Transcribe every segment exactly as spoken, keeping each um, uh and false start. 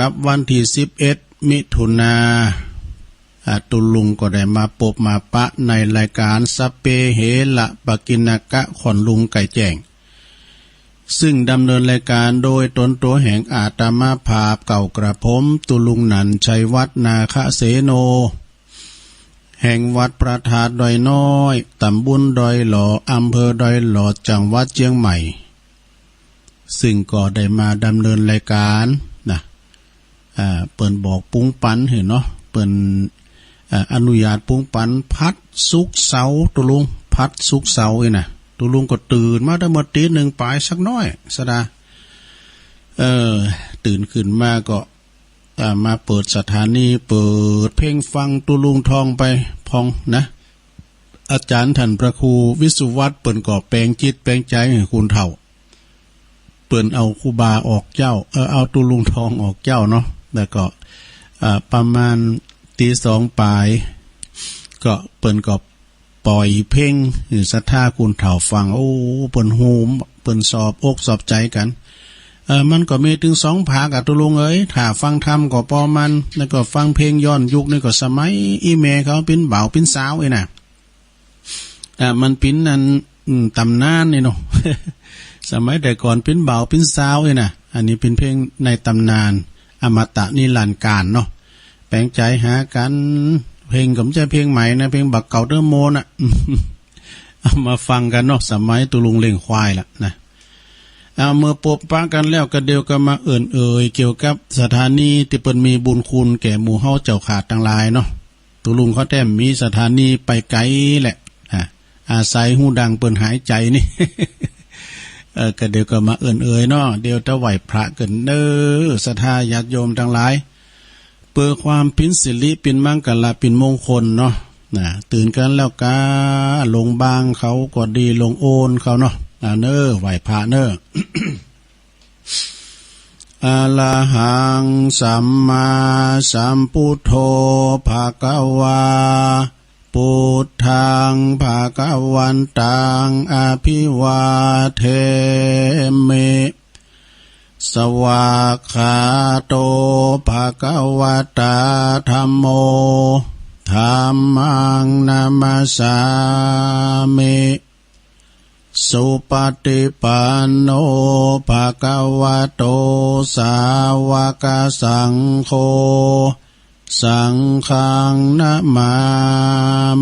ครับ วันตี้สิบเอ็ด มิถุนา อ่า ตุ๊ลุงก็ได้มาปบมาปะในรายก๋านสัพเพเหระปกิณณกะ ค่อนลุงไก่แจ้ง ซึ่งดำเนินรายก๋านโดยตนตั๋วแห่งอาตมาภาพเก่ากระผม ตุ๊ลุงหนันชัยวัฒน์ นาคเสโน แห่งวัดพระธาตุดอยน้อย ตำบลดอยหล่อ อำเภอดอยหล่อ จังหวัดเชียงใหม่ ซึ่งก็ได้มาดำเนินรายก๋านนะ อ่า เปิ้นบอกปุ้งปันหื้อเนาะ เปิ้น อ่า อนุญาตปุ้งปัน พัดศุกร์เสาร์ ตุ๊ลุง พัดศุกร์เสาร์นี่นะ ตุ๊ลุงก็ตื่นมาแต่เมื่อตี๋หนึ่งป๋ายสักหน้อย สะดา เออ ตื่นขึ้นมาก็ อ่า มาเปิดสถานี เปิดเพลงฟังตุ๊ลุงทองไปพองนะ อาจ๋ารย์ท่านพระครูวิสุวัฒน์ เปิ้นก็แปลงจิตแปลงใจ๋หื้อคุณเฒ่า เปิ้นเอาครูบาออกเจ้า เออ เอาตุ๊ลุงทองออกเจ้าเนาะ แล้วก็ อ่า ประมาณตี๋สองป๋าย ก็เปิ้นก็ปล่อยเพลงหื้อศรัทธาคุณเฒ่าฟัง โอ้ เปิ้นฮู้ เปิ้นสอบอกสอบใจ๋กั๋น เออ มันก็มีตึงสองภาคอะตุ๊ลุงเอ๋ย ถ้าฟังธรรมก็ปอมัน แล้วก็ฟังเพลงย้อนยุคนี่ก็สมัยอี่แม่เขาเป๋นบ่าวเป๋นสาวนี่นะ อ่า มันเป๋นอัน อืม ต๋ำนานนี่เนาะ สมัยแต่ก่อนเป๋นบ่าวเป๋นสาวนี่นะ อันนี้เป๋นเพลงในต๋ำนาน อมตะนิรันดร์กาลเนาะ แปลงใจ๋หากั๋น เพลงก็บ่ใจ้เพลงใหม่นะ เพลงบ่าเก่าเต๊อะโมน่ะ เอามาฟังกั๋นเนาะ สมัยตุ๊ลุงเลี้ยงควายล่ะนะ เอา เมื่อปบปะกั๋นแล้วก็เดี๋ยวก็มาเอิ้นเอ่ยเกี่ยวกับสถานีตี้เปิ้นมีบุญคุณแก่หมู่เฮาเจ้าข้าตังหลายเนาะ ตุ๊ลุงเขาแต้มมีสถานีไปไก๋แหละ อ่ะ อาศัยฮูดังเปิ้นหายใจ๋นี่ เออ ก็เดี๋ยวก็มาเอิ้นเอ่ยเนาะ เดี๋ยวตะไหว้พระกั๋นเด้อ ศรัทธาญาติโยมตังหลาย เปื้อความเป๋นสิริเป๋นมังคละเป๋นมงคลเนาะ นะ ตื่นกั๋นแล้วกา ลงบางเขาก็ดี ลงโอนเขาเนาะ อ่า เน้อ ไหว้พระเน้อ อะระหังสัมมาสัมพุทโธ ภะคะวา พุทธัง ภะคะวันตัง อะภิวาเทมิ สวากขาโต ภะคะวะตา ธัมโม ธัมมัง นะมัสสามิ สุปฏิปันโน ภะคะวะโต สาวกสังโฆ สังฆัง นะมา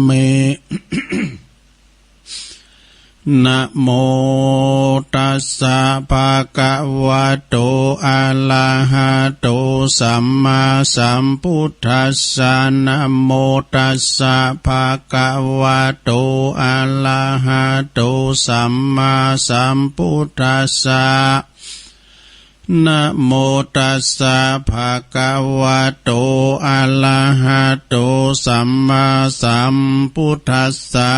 มิ นะโมตัสสะ ภะคะวะโต อะระหะโต สัมมาสัมพุทธัสสะ นะโมตัสสะ ภะคะวะโต อะระหะโต สัมมาสัมพุทธัสสะ นะโมตัสสะ ภะคะวะโต อะระหะโต สัมมาสัมพุทธัสสะ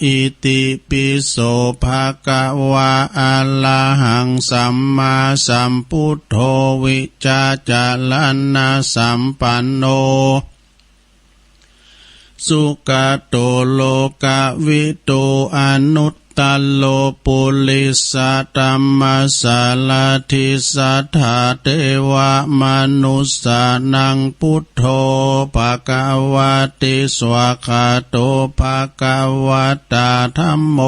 อิติปิโส ภะคะวะ อะระหัง สัมมาสัมพุทโธ วิชาจารณสัมปันโน สุกะโต โลกะวิทู อนุตตะโร ปุริสะธัมมะสารถิ สัทธาเทวะมะนุสสานัง พุทโธ ภะคะวะติ สวากขาโต ภะคะวะตา ธัมโม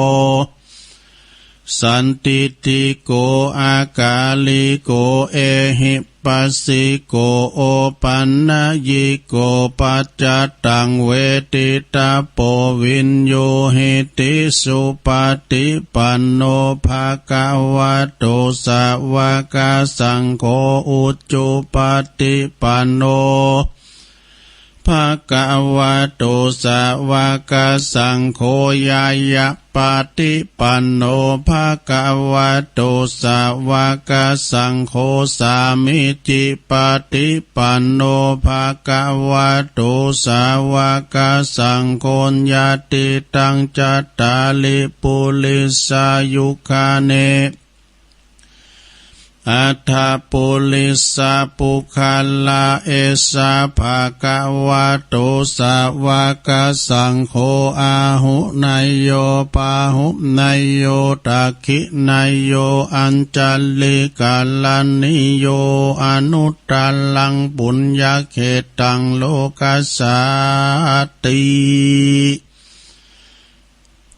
สันทิฏฐิโก อะกาลิโก เอหิปัสสิโก โอปันนยิโก ปัจจัตตัง เวทิตาโป วิญญูหิติ สุปฏิปันโน ภะคะวะโต สาวกสังโฆ อุจุปฏิปันโน ภะคะวะโต สาวกสังโฆ ญาณปฏิปันโน ภะคะวะโต สาวกสังโฆ สามิจฉิปฏิปันโน ภะคะวะโต สาวกสังโฆ ญาติตัง จัตตาริ ปุริสายุคานิ Atha purisa puggalā, esa bhagavato sāvakasaṅgho, āhuneyyo pāhuneyyo dakkhiṇeyyo añjalikaraṇīyo, anuttaraṃ puññakkhettaṃ lokassāti.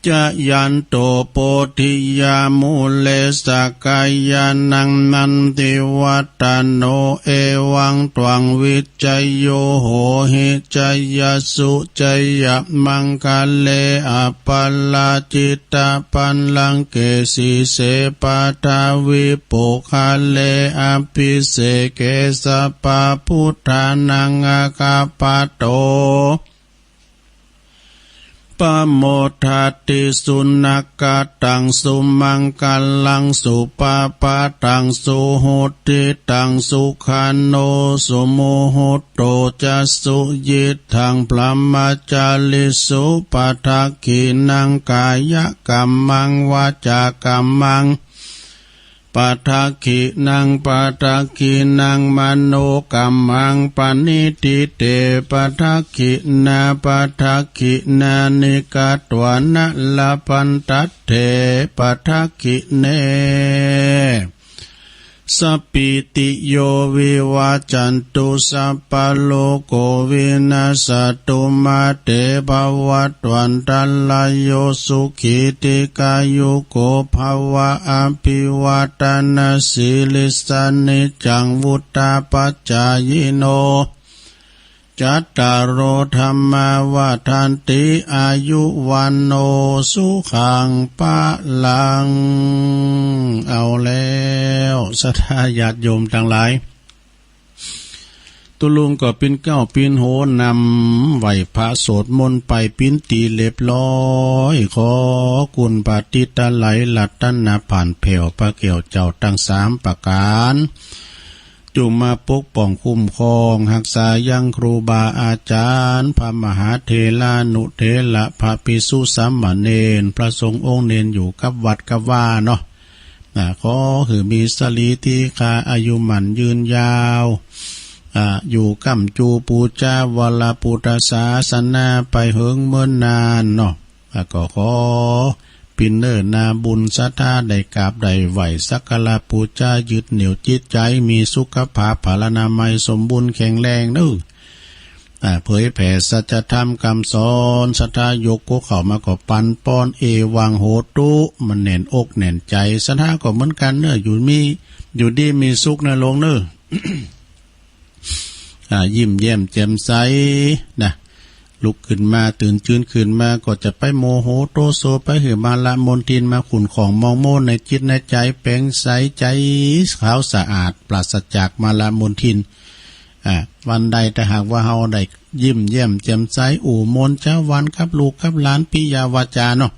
Jayanto bodhiyā mūle sakyānaṃ nandivaḍḍhano, evaṃ tvaṃ vijayo hohi jayassu jayamaṅgale, aparājitapallaṅke sīse paṭhavipokkhare, abhiseke sabbabuddhānaṃ aggappatto pamodati. Sunakkhattaṃ sumaṅgalaṃ supabhātaṃ suhuṭṭhitaṃ, sukhaṇo sumuhutto ca suyiṭṭhaṃ brahmacārisu, padakkhiṇaṃ kāyakammaṃ vācākammaṃ padakkhiṇaṃ, padakkhiṇaṃ manokammaṃ paṇidhī te padakkhiṇā, padakkhiṇāni katvāna labhantatthe padakkhiṇe. Sabbītiyo vivajjantu, sabbarogo vinassatu, mā te bhavatvantarāyo, sukhī dīghāyuko bhava. Abhivādanasīlissa niccaṃ vuḍḍhāpacāyino, cattāro dhammā vaḍḍhanti, āyu vaṇṇo sukhaṃ balaṃ. เอาแล้ว ศรัทธาญาติโยมตังหลาย ตุ๊ลุงก็ปิ้นเกล้าปิ้นโหนนำไหว้พระสวดมนต์ไปปิ้นตี๋เรียบร้อย ขอคุณพระติตะไลยรัตนพันธ์แผ่วพระแก้วเจ้าตังสามประก๋าน จุ่มมาปกป้องคุ้มครองฮักษายังครูบาอาจ๋ารย์ พระมหาเถรานุเถระ พระภิกษุสามเณร พระสงฆ์องค์เณรอยู่กับวัดกับวาเนาะ นะ ขอหื้อมีสรีติคาอายุหมั้นยืนยาว อ่า อยู่ค้ำจูปู๋จาวรพุทธศาสนาไปเหิงเมินนานเนาะ แล้วก็ขอปิ้นเน้อนาบุญศรัทธาได้กราบได้ไหว้สักการะปู๋จา ยึดเหนี่ยวจิตใจ๋ มีสุขภาพพลานามัยสมบูรณ์แข็งแรงเน้อ อ่า เผยแผ่สัจธรรมกำสอน ศรัทธายกหัวข้อมาก็ปันป้อน เอวังโหตุ มันแน่นอกแน่นใจ๋ ศรัทธาก็เหมือนกั๋นเน้อ อยู่มี อยู่ดีมีสุขเน้อโยมเน้อ อ่า ยิ้มแย้มแจ่มใสนะ ลุกขึ้นมา ตื่นจื้นขึ้นมาก็จะไปโมโหโตโส ไปหื้อมาละมลทินมาขุ่นข้องหมองมัวในจิตในใจ๋ แป๋งใส ใจ๋ขาวสะอาด ปราศจากมาละมลทิน อ่า วันใดถ้าหากว่าเฮาได้ยิ้มแย้มแจ่มใส อู้มนต์จาวันกับลูกกับหลาน ปิยะวาจาเนาะ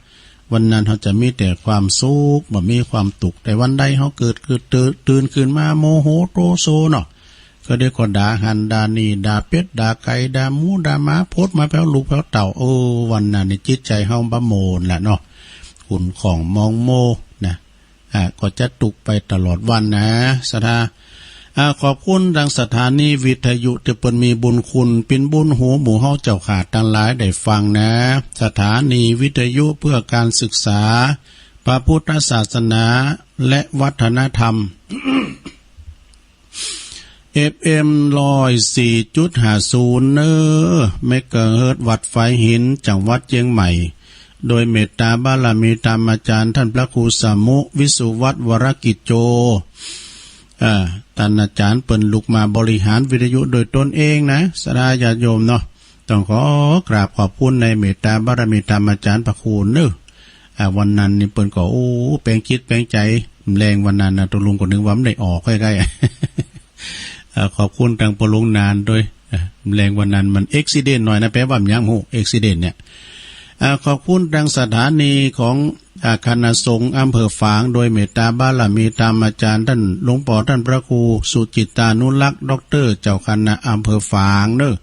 วันนั้นเฮาจะมีแต่ความสุข บ่มีความตุ๊กข์ แต่วันใดเฮาเกิด เกิด ตื่น ตื่นขึ้นมาโมโหโตโสเนาะ ก็เดี๋ยวก็ด่าหั้นด่านี่ ด่าเป็ดด่าไก่ ด่าหมูด่าหมา โผดมาแผวลูกแผวเต้า เออ วันนั้นนี่จิตใจ๋เฮาบ่โมนละเนาะ ขุ่นข้องหมองมัวนะ อ่า ก็จะตุ๊กข์ไปตลอดวันนะ ศรัทธา อ่า ขอบคุณตังสถานีวิทยุตี้เปิ้นมีบุญคุณ ปิ้นบุญหูหมู่เฮาเจ้าข้าตังหลายได้ฟังนะ สถานีวิทยุเพื่อการศึกษาพระพุทธศาสนาและวัฒนธรรม เอฟเอ็ม ร้อยสี่จุดห้าศูนย์ เนอ เมกะเฮิรตซ์ วัดฝายหิน จังหวัดเจียงใหม่ โดยเมตตาบารมีธรรมอาจ๋ารย์ต้านพระครูสมุ วิสุวัฒน์ วรกิจโจ อ่า ต้านอาจ๋ารย์เปิ้นลุกมาบริหารวิทยุโดยตนเองนะ ศรัทธาญาติโยมเนาะ ต้องขอกราบขอบคุณในเมตตาบารมีธรรมอาจ๋ารย์พระครูเนอะ อ่า วันนั้นนี่เปิ้นก็ โอ้ แป๋งจิตแป๋งใจ๋ แลงวันนั้นนะ ตุ๊ลุงก็นึกว่ามันได้ออกใกล้ๆ อ่า ขอบคุณตังปอหลวงนานด้วย อ่า แลงวันนั้นมันอุบัติเหตุหน่อยนะ แปลว่าหยังฮู้ อุบัติเหตุเนี่ย อ่า ขอบคุณตังสถานีของ อ่า คณะสงฆ์อำเภอฝาง โดยเมตตาบารมีธรรมอาจ๋ารย์ต้านหลวงป้อต้านพระครูสุจิตตานุรักษ์ ด็อกเตอร์ เจ้าคณะอำเภอฝางเนอะ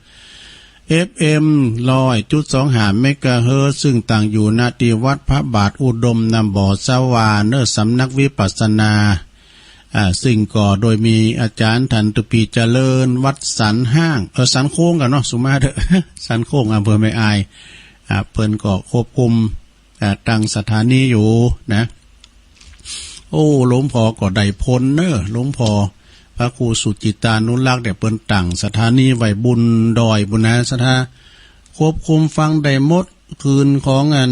เอฟเอ็ม ร้อยจุดสองห้า เมกะเฮิรตซ์ ซึ่งตั้งอยู่ ณ ตี้วัดพระบาทอุดม น้ำบ่อสะหว่าเนอะ สำนักวิปัสสนา อ่า ซึ่งก็โดยมีอาจารย์ท่านตุปีเจริญ วัดสันห้าง เออ สันโค้งกั๋นเนาะ สุมาเถอะ สันโค้ง อำเภอแม่อาย อ่า เปิ้นก็ควบคุม อ่า ตั้งสถานีอยู่นะ โอ้ หลวงพ่อก็ได้ผลเนอะ หลวงพ่อพระครูสุจิตานุรักษ์เนี่ย เปิ้นตั้งสถานีไว้บุญดอยบุญนะ สถา ควบคุมฟังได้หมด คลื่นของอัน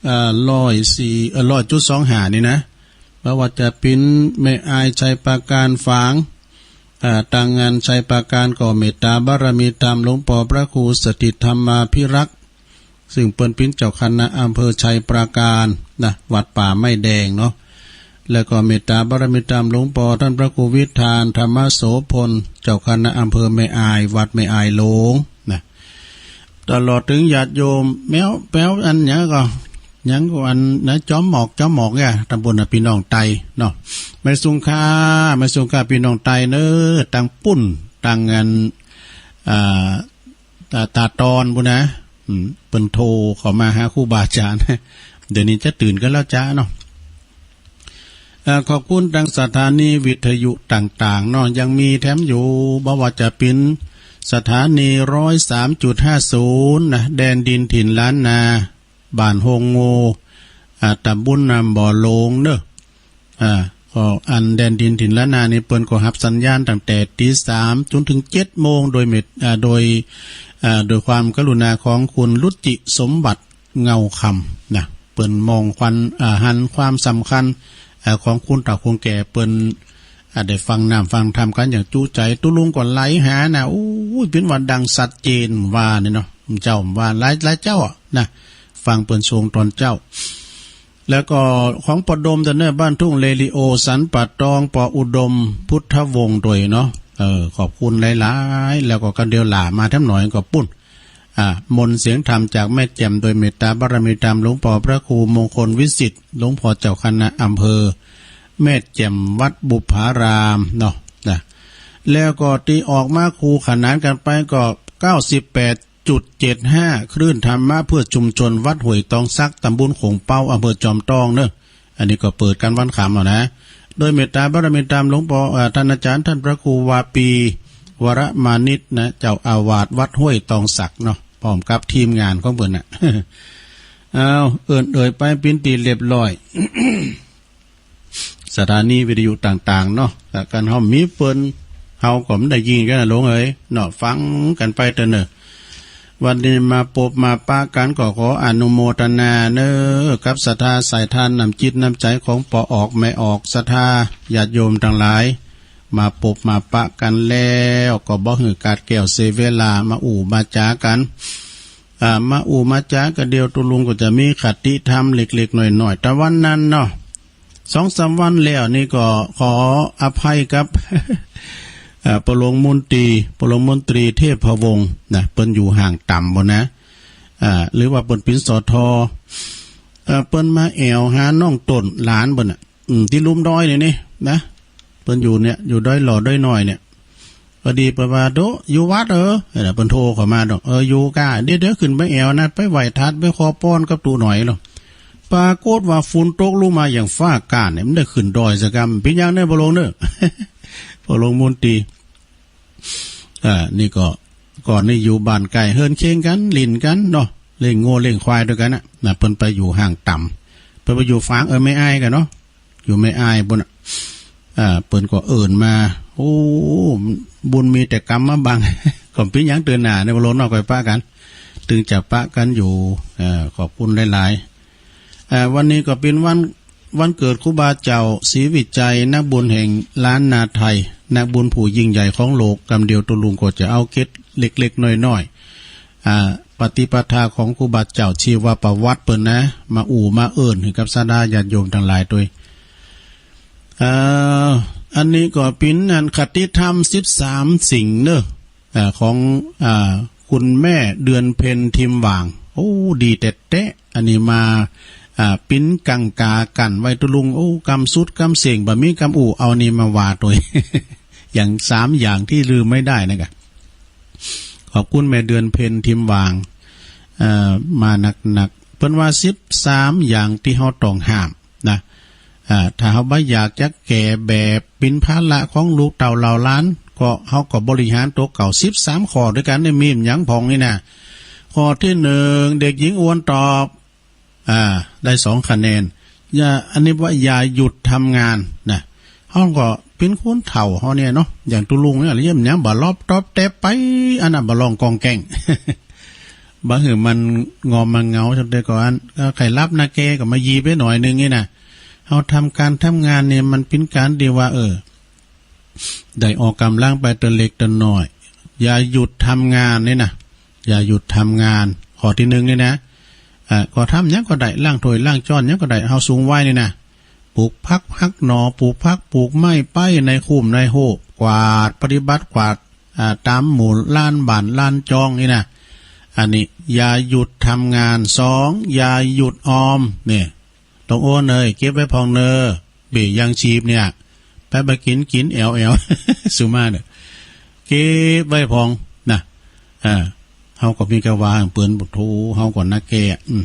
อ่า ร้อยสี่ เอ่อ ร้อยจุดสองห้านี่นะ บ่ว่าจะเป๋นแม่อาย ชัยปราการฝาง อ่า ตางงานชัยปราการก็เมตตาบารมีธรรมหลวงปอพระครูสถิตธรรมาภิรักษ์ ซึ่งเปิ้นเป๋นเจ้าคณะอำเภอชัยปราการนะ วัดป่าไม้แดงเนาะ แล้วก็เมตตาบารมีธรรมหลวงปอท่านพระครูวิธานธรรมโสภณ เจ้าคณะอำเภอแม่อาย วัดแม่อายหลวงนะ ตลอดถึงญาติโยมแม้ว แม้วอันหยังก็ หยังก็อันนะ จอมหมอก จอมหมอกเนี่ย ตำบลน่ะ พี่น้องไตเนาะ ไม่สุงค่า ไม่สุงค่า พี่น้องไตเนอะ ตังปุ้น ตังอัน อ่า ตา ตาตอนปุ้นนะ อืม เปิ้นโทรเข้ามาหาครูบาอาจารย์ เดี๋ยวนี้จะตื่นกันแล้วจ้าเนาะ เอ่อ ขอบคุณทางสถานีวิทยุต่างๆ เนาะ ยังมีแถมอยู่ บ่ว่าจะเป๋นสถานีร้อยสามจุดห้าศูนย์นะ แดนดินถิ่นล้านนา บ้านโฮงโง่ อ่า ตำบลน้ำบ่อหลวงเนอะ อ่า ก็อันแดนดินถิ่นล้านนานี่ เปิ้นก็ฮับสัญญาณตั้งแต่ตีสามจนถึงเจ็ดโมง โดยเมต อ่า โดย อ่า โดยความกรุณาของคุณรุจิสมบัติ เงาคำนะ เปิ้นมองควัน อ่า หันความสำคัญ อ่า ของคนเฒ่าคนแก่ เปิ้น อ่า ได้ฟังน้ำฟังธรรมกันอย่างจุใจ ตุ๊ลุงก็ไหลหานะ โอ้ย เป๋นว่าดังชัดเจนว่านี่เนาะ เจ้าว่าหลาย หลายเจ้าอะนะ ฟังเปิ้นสวงตอนเจ๊า แล้วก็ของปอดมเตอร์เนอร์บ้านทุ่งเรดิโอ สันป่าตอง ปออุดม พุทธวงศ์โดยเนาะ เออ ขอบคุณหลายๆ แล้วก็กันเดียวหล่ามาแถมหน่อยก็ปุ้น อ่า มนต์เสียงธรรมจากแม่แจ่ม โดยเมตตาบารมีธรรมหลวงปอพระครูมงคลวิสิทธิ์ หลวงปอเจ้าคณะอำเภอแม่แจ่ม วัดบุพพารามเนาะ นะ แล้วก็ตี้ออกมาคู่ขนานกันไปก็ เก้าสิบแปดจุดเจ็ดห้า คลื่นธรรมะเพื่อชุมชน วัดห้วยตองสัก ตำบลโขงเป๊า อำเภอจอมตองเนอะ อันนี้ก็เปิดกันวันค่ำเอานะ โดยเมตตาบารมีธรรมหลวงปอ เอ่อ ท่านอาจารย์ ท่านพระครูวาปี วรมานิตนะ เจ้าอาวาสวัดห้วยตองสักเนาะ พร้อมกับทีมงานของเปิ้นน่ะ เอา เอิ้นเอ่ยไปเป๋นตี้เรียบร้อย สถานีวิทยุต่างๆ เนาะ แต่กันเฮามีเปิ้น เฮาก็บ่ได้ยินกันนะหลวงเอ๋ยเนาะ ฟังกันไปเถอะเนอะ วันนี้มาปบมาปะกันก็ขออนุโมทนาเนอ กับศรัทธาสายทานน้ำจิตน้ำใจของปอออกแม่ออก ศรัทธาญาติโยมทั้งหลาย มาปบมาปะกันแล้วก็บ่หื้อขาดแคลนเสียเวลา มาอู้มาจ๋ากัน อ่า มาอู้มาจ๋ากันเดียว ตุ๊ลุงก็จะมีคติธรรมเล็กๆ น้อยๆ แต่วันนั้นเนาะ สองสามวันแล้วนี่ก็ขออภัยกับ เอ่อ ปอหลวงมนตรี ปอหลวงมนตรีเทพวงศ์นะ เปิ้นอยู่ห่างต่ำบ่นะ อ่า หรือว่าเปิ้นเป๋น สท. เอ่อ เปิ้นมาแอ่วหาน้องต้นหลานเปิ้นน่ะ อืม ตี้ลุ่มดอยนี่นี่นะ เปิ้นอยู่เนี่ย อยู่ดอยหล่อดอยน้อยเนี่ย พอดีเปิ้นว่า โด อยู่วัดเออ เออ เปิ้นโทรเข้ามาดอก เออ อยู่ก้า เดี๋ยว เดี๋ยวขึ้นไปแอ่วนะ ไปไหว้ธาตุ ไปขอพรกับตุ๊หน่อยหรอก ปรากฏว่าฝนตกลงมาอย่างฟ้าก้านเนี่ย มันได้ขึ้นดอยสักกำ เป๋นหยังเนี่ย ปอหลวงเนอะ ปอหลวงมนตรี อ่า นี่ก็ ก่อนนี่อยู่บ้านใกล้เฮือนเคียงกัน หลิ้นกันเนาะ เลี้ยงงัวเลี้ยงควายด้วยกันน่ะ นะ เปิ้นไปอยู่ห่างต่ำ เปิ้นไปอยู่ฝาง เออ แม่อายกันเนาะ อยู่แม่อายปุ้นน่ะ อ่า เปิ้นก็เอิ้นมา โอ้ บุญมีแต่กรรมมาบัง ก็เป๋นหยังเตื้อหน้าในบ่ลงนอกไปปะกัน ตึงจะปะกันอยู่ เอ่อ ขอบคุณหลายๆ เอ่อ วันนี้ก็เป๋นวัน วันเกิดครูบาเจ้าศรีวิชัย นักบุญแห่งล้านนาไทย นักบุญผู้ยิ่งใหญ่ของโลก กำเดียวตุ๊ลุงก็จะเอาเกร็ดเล็กๆ น้อยๆ อ่า ปฏิปทาของครูบาเจ้า ชีวประวัติเปิ้นนะ มาอู้มาเอิ้นหื้อกับศรัทธาญาติโยมตังหลายตวย เอ่อ อันนี้ก็เป๋นอันคติธรรมสิบสามสิ่งเนอะ เอ่อ ของ อ่า คุณแม่เดือนเพ็ญ ทิมหว่าง โอ้ ดีแต๊ๆ อันนี้มา อ่า ปิ้นกังกากั้นไว้ตุ๊ลุง โอ้ กำสุดกำเส้ง บ่มีกำอู้ เอานี่มาว่าตวย อย่างสามอย่างที่ลืมไม่ได้นะกะ ขอบคุณแม่เดือนเพ็ญ ทิมหว่าง เอ่อ มาหนักๆ เปิ้นว่าสิบสามอย่างที่เฮาต้องห้ามนะ อ่า ถ้าเฮาบ่อยากจะแก่แบกเป๋นภาระของลูกเต้าเหล่าหลาน ก็ เฮาก็บริหารตั๋วเก่า สิบสามข้อด้วยกั๋น นี่มีหยังพ่องนี่นะ ข้อตี้หนึ่ง เด็กหญิงอวนตอบ อ่า ได้สองคะแนน อย่า อันนี้ว่าอย่าหยุดทำงานนะ เฮาก็เป๋นคนเฒ่าเฮาเนี่ยเนาะ อย่างตุ๊ลุงเนี่ย เยี่ยมหยังบ่หลอบตอบแต๊บไป อันนั้นบ่ร้องก้องแก้ง บ่หื้อมันงอมมันเหงา จำแต่ก่อน ก็ใค่หลับนาแกก็มายีไปหน่อยหนึ่งนี่นะ เฮาทำก๋านทำงานนี่มันเป๋นก๋านตี้ว่า เออ ได้ออกกำลังไปเตื้อเล็กเตื้อน้อย อย่าหยุดทำงานนี่นะ อย่าหยุดทำงาน ข้อตี้หนึ่งนี่นะ อ่า ก็ทำหยังก็ได้ ล้างถ้วยล้างจ๊อนหยังก็ได้ เฮาสูงวัยนี่นะ ปลูกผักฮักหน่อ ปลูกผักปลูกไม้ไปในคุ้มในโฮก กวาด ปฏิบัติกวาด อ่า ต๋ามหมู่ลานบ้านลานจองนี่นะ อันนี้อย่าหยุดทำงาน สอง อย่าหยุดออม เนี่ย ต้องโอนเลย เก็บไว้พ่องเน่อ เบ้ยยังชีพเนี่ย ไปบ่กิ๋น กิ๋นแอวแอว สุมาเนี่ย เก็บไว้พ่องนะ อ่า เฮาก็มีกะว่าเปิ้นบ่โท เฮาก็นาแก อืม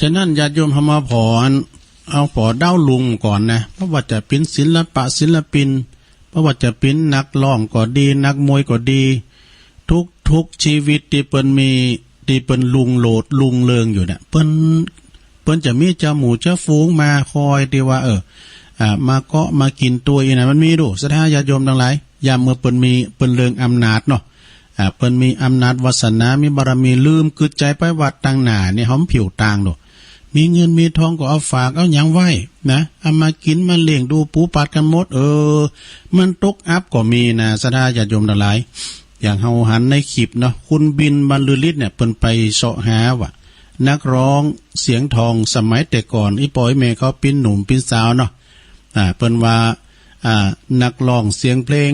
ฉะนั้นญาติโยมเฮามาผ่ออัน เอาผ่อดาวรุ่งก่อนนะ บ่ว่าจะเป๋นศิลปะศิลปิน บ่ว่าจะเป๋นนักร้องก็ดี นักมวยก็ดี ทุกๆ ชีวิตตี้เปิ้นมี ตี้เปิ้นรุ่งโรจน์รุ่งเรืองอยู่เนี่ย เปิ้น เปิ้นจะมีเจ้าหมู่เจ้าฝูงมาคอยตี้ว่า เออ อ่า มาเกาะมากิ๋นตวยนะ มันมีดู ศรัทธาญาติโยมตังหลาย ยามเมื่อเปิ้นมี เปิ้นเรืองอำนาจเนาะ อ่า เปิ้นมีอำนาจวาสนา มีบารมี ลืมกึ๊ดใจ๋ไปว่าตังหน้านี่เฮาผิวต่างดู มีเงินมีทองก็เอาฝากเอาหยังไว้นะ เอามากิ๋นมาเลี้ยงดูปูปัดกั๋นหมด เออ มันตกอับก็มีนะ ศรัทธาญาติโยมตังหลาย อย่างเฮาหันในคลิปเนาะ คุณบินบรรลือฤทธิ์เนี่ย เปิ้นไปเซาะหาว่า นักร้องเสียงทองสมัยแต่ก่อน อี่ป้ออี่แม่เขาเป๋นหนุ่มเป๋นสาวเนาะ อ่า เปิ้นว่า อ่า นักร้องเสียงเพลง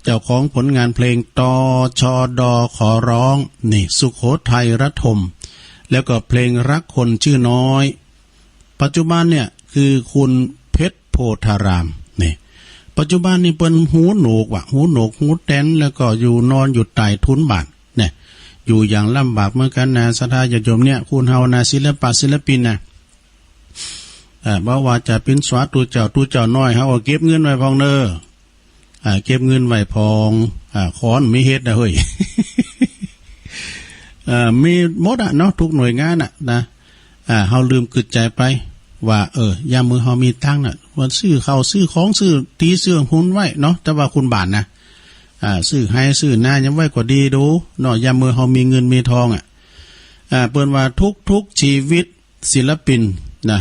เจ้าของผลงานเพลง ตชด ขอร้อง นี่ สุโขทัยระทม แล้วก็เพลงรักคนชื่อน้อย ปัจจุบันเนี่ยคือคุณเพชรโพธาราม นี่ ปัจจุบันนี่เปิ้นหูหนวกว่ะ หูหนวกหูแตน แล้วก็อยู่นอนอยู่ใต้ถุนบ้าน เนี่ย อยู่อย่างลำบากเหมือนกันนะ ศรัทธาญาติโยมเนี่ย คนเฮานะ ศิลปะศิลปินนะ เอ่อ บ่ว่าจะเป๋นสวา ตุ๊เจ้า ตุ๊เจ้าน้อย เฮาก็เก็บเงินไว้พ่องเน่อ อ่า เก็บเงินไว้พ่อง อ่า ขอนมีเฮ็ดนะเฮ้ย เอ่อ มีหมดอะเนาะ ทุกหน่วยงานอะนะ อ่า เฮาลืมกึ๊ดใจ๋ไปว่า เออ ยามมื้อเฮามีตังค์น่ะ ว่าซื้อข้าวซื้อของ ซื้อตี๋ซื้อหุนไว้เนาะ แต่ว่าคุณบ้านนะ อ่า ซื้อไฮ่ซื้อนาหยังไว้ก็ดีดูเนาะ ยามมื้อเฮามีเงินมีทองอะ อ่า เปิ้นว่าทุกๆ ชีวิต ศิลปินนะ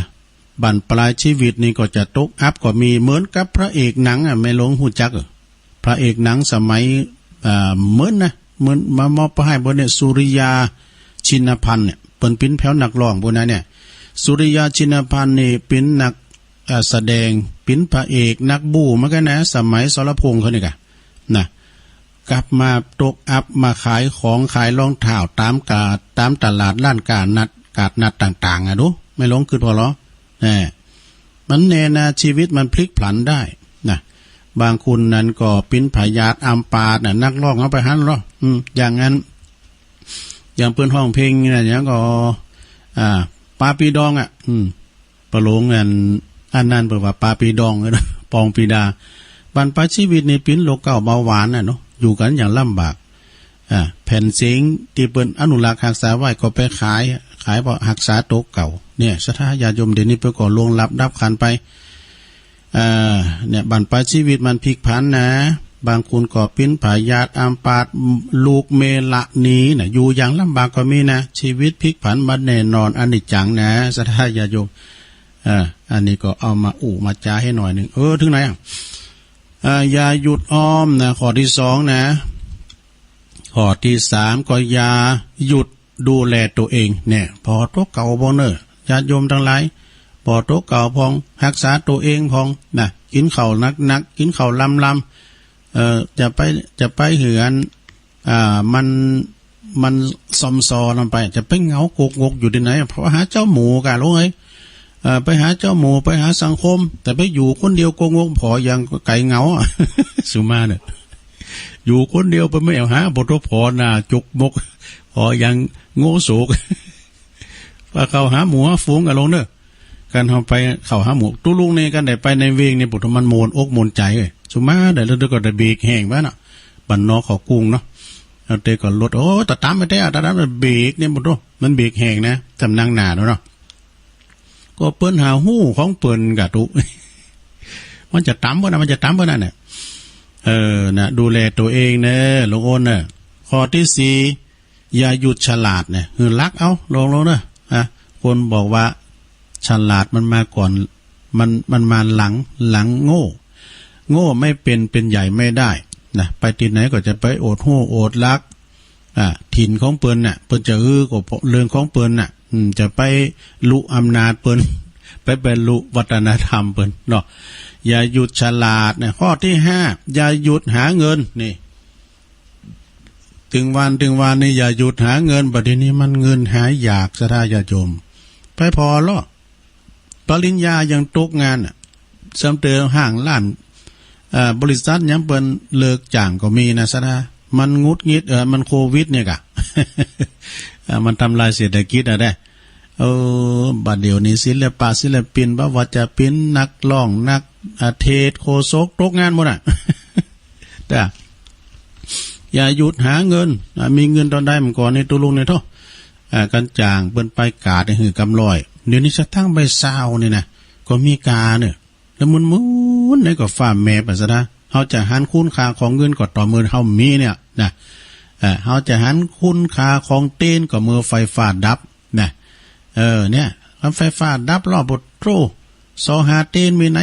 บั้นปลายชีวิตนี่ก็จะตกอับก็มี เหมือนกับพระเอกหนังอะ แม่หลวงฮู้จักเออ พระเอกหนังสมัย อ่า เหมือนนะ เหมือนมา มอบไปให้เปิ้นเนี่ย สุริยา ชินพันธ์เนี่ย เปิ้นเป๋นแผวนักร้องปู้นนะเนี่ย สุริยา ชินพันธ์นี่เป๋นนัก อ่า แสดง เป๋นพระเอกนักบู๊เหมือนกันนะ สมัยสรพงษ์เขานี่กะ นะ กลับมาตกอับ มาขายของขายรองเท้าต๋ามกาด ต๋ามตลาดร้านกาดนัด กาดนัดต่างๆ อะดู แม่หลวงกึ๊ดผ่อลอ แหม มันแน่นะ ชีวิตมันพลิกผลันได้นะ บางคนนั้นก็เป๋นพยาธิอัมพาตนะ นักร้องเอาไปหันลอ อืม อย่างนั้น อย่างเปิ้นฮ้องเพลงนี่นะ อย่างก็ อ่า ปาปีดองอะ อืม ปะหลงอัน อันนั้นเปิ้นว่าปาปีดอง ปองปีดา บั้นปลายชีวิตนี่เป๋นโรคเก๊าเบาหวานน่ะเนาะ อยู่กั๋นอย่างลำบาก อ่า แผ่นเสียงตี้เปิ้นอนุรักษ์ฮักษาไว้ก็ไปขาย ขายเพื่อฮักษาตั๋วเก่า เนี่ย ศรัทธาญาติโยมเดี๋ยวนี้เปิ้นก็ล่วงลับดับขันไป เอ่อ เนี่ย บั้นปลายชีวิตมันพลิกผันนะ บางคนก็เป๋นพยาธิอัมพาต ลูกเมละหนีนะ อยู่อย่างลำบากก็มีนะ ชีวิตพลิกผันบ่แน่นอน อนิจจังนะ ศรัทธาญาติโยม เอ่อ อันนี้ก็เอามาอู้มาจ๋าหื้อหน่อยหนึ่ง เออ ถึงไหนอะ เอ่อ อย่าหยุดออมนะ ข้อตี้สองนะ ข้อตี้สามก็อย่าหยุดดูแลตั๋วเอง เนี่ย ผ่อตั๋วเก่าพ่องเน่อ ญาติโยมตังหลาย ผ่อตั๋วเก่าพ่อง ฮักษาตั๋วเองพ่องนะ กิ๋นข้าวหนักๆ กิ๋นข้าวลำๆ เอ่อ จะไป จะไปหื้ออัน อ่า มัน มันซอมซอนั่นไป จะไปเหงาโกกงกอยู่ตี้ไหน ไปหาเจ้าหมู่ก่ะลูกเอ้ย เอ่อ ไปหาเจ้าหมู่ ไปหาสังคม แต่ไปอยู่คนเดียวโกกงกผ่ออย่างไก๋เหงาอะ สุมาเนี่ย อยู่คนเดียวไปไม่เอาหาบ่ตั๋วผ่อหน้าจุกมก ผ่ออย่างโง่โศก ว่าเข้าหาหมู่หาฝูงก่ะลูกเน่อ คันเฮาไปเข้าหาหมู่ ตุ๊ลุงนี่ คันได้ไปในเวงนี่ ปุถุมันโมนอกโมนใจ๋เอ้ย สุมาได้ แล้วก็ได้เบรกแฮงบ้าเนาะ บ้านนอกเขากรุงเนาะ แล้วเตก็รถ โอ้ ตะตามไปแท้ ตะตามไปเบรกนี่ ปุถุ มันเบรกแฮงนะ สำนักหนาเนาะ ก็เปิ้นหาฮู้ของเปิ้นกะตุ มันจะตามเปิ้นนะ มันจะตามเปิ้นนั่นแหละ เออ นะ ดูแลตัวเองเนอะ ลุงอ้นเนอะ ข้อที่สี่ อย่าหยุดฉลาดเนี่ย คือลักเอา ลงๆ เนอะ อ่ะ คนบอกว่าฉลาดมันมาก่อน มัน มันมาหลัง หลังโง่ โง่ไม่เป็น เป็นใหญ่ไม่ได้ นะ ไปที่ไหนก็จะไปอวดฮู้อวดลัก อ่ะ ถิ่นของเปิ้นน่ะ เปิ้นจะฮื้อก็เรื่องของเปิ้นน่ะ อืม จะไปลุอำนาจเปิ้น ไปบรรลุวัฒนธรรมเปิ้นเนาะ อย่าหยุดฉลาดเนี่ย ข้อที่ห้า อย่าหยุดหาเงิน นี่ ตึงวัน ตึงวันนี่อย่าหยุดหาเงิน บัดนี้มันเงินหายาก ศรัทธาญาติโยม ไปผ่อเลาะ ปริญญายังตกงานน่ะ ซ้ำเติมห้างร้าน เอ่อ บริษัทยังเปิ้นเลิกจ้างก็มีนะ ศรัทธา มันหงุดหงิด เอ่อ มันโควิดเนี่ยกะ เอ่อ มันทำลายเศรษฐกิจอะเด้ เออ บัดเดี๋ยวนี้ศิลปะศิลปิน บ่ว่าจะเป็นนักร้อง นัก อ่า เทศน์ โฆษก ตกงานหมดน่ะ จ้ะ อย่าหยุดหาเงิน อ่า มีเงินตอนใดมันก่อนนี่ ตุ๊ลุงเนี่ยโธ่ อ่า กันจ้างเปิ้นไปกาดหื้อกำร้อย เดี๋ยวนี้จะตั้งใบซาวนี่นะ ก็มีกาเนี่ย แล้วหมุนๆ นี่ก็ฟ้าแม่ไปซะนะ เฮาจะหันคุณค่าของเงินก็ต่อเมื่อเฮามีเนี่ยนะ เอ่อ เฮาจะหันคุณค่าของเตนก็เมื่อไฟฟ้าดับนะ เออ เนี่ย คันไฟฟ้าดับลอปุโตร ซอหาเตนมีไหน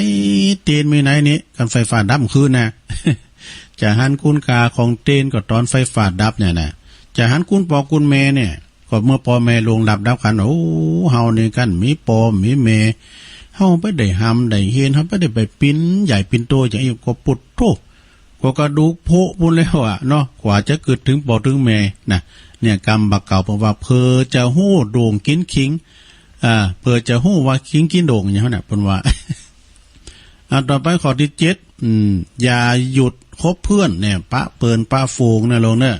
เตนมีไหนนี่ คันไฟฟ้าดับคืนนะ จะหันคุณค่าของเตนก็ตอนไฟฟ้าดับเนี่ยนะ จะหันคุณป้อคุณแม่เนี่ย ก็เมื่อป้อแม่ล่วงลับดับขัน โอ้ เฮานี่คันมีป้อมีแม่ เฮาไปได้หำได้เฮน เฮาไปได้ไปปิ้นใหญ่ปิ้นโตอย่างอี้ก็ปุโตร ก็กระดูกโผะปุ้นแล้วอะเนาะ กว่าจะกึ๊ดถึงป้อถึงแม่นะ เนี่ยกำบ่าเก่าเปิ้นว่า เผื่อจะฮู้โด่งกินขิง อ่า เผื่อจะฮู้ว่าขิงกินโด่งอย่างนั้นน่ะ เปิ้นว่า อ่า ต่อไปข้อที่เจ็ด อืม อย่าหยุดคบเพื่อนเนี่ย ปะเปิ้นปะฝูงนะลุงเนอะ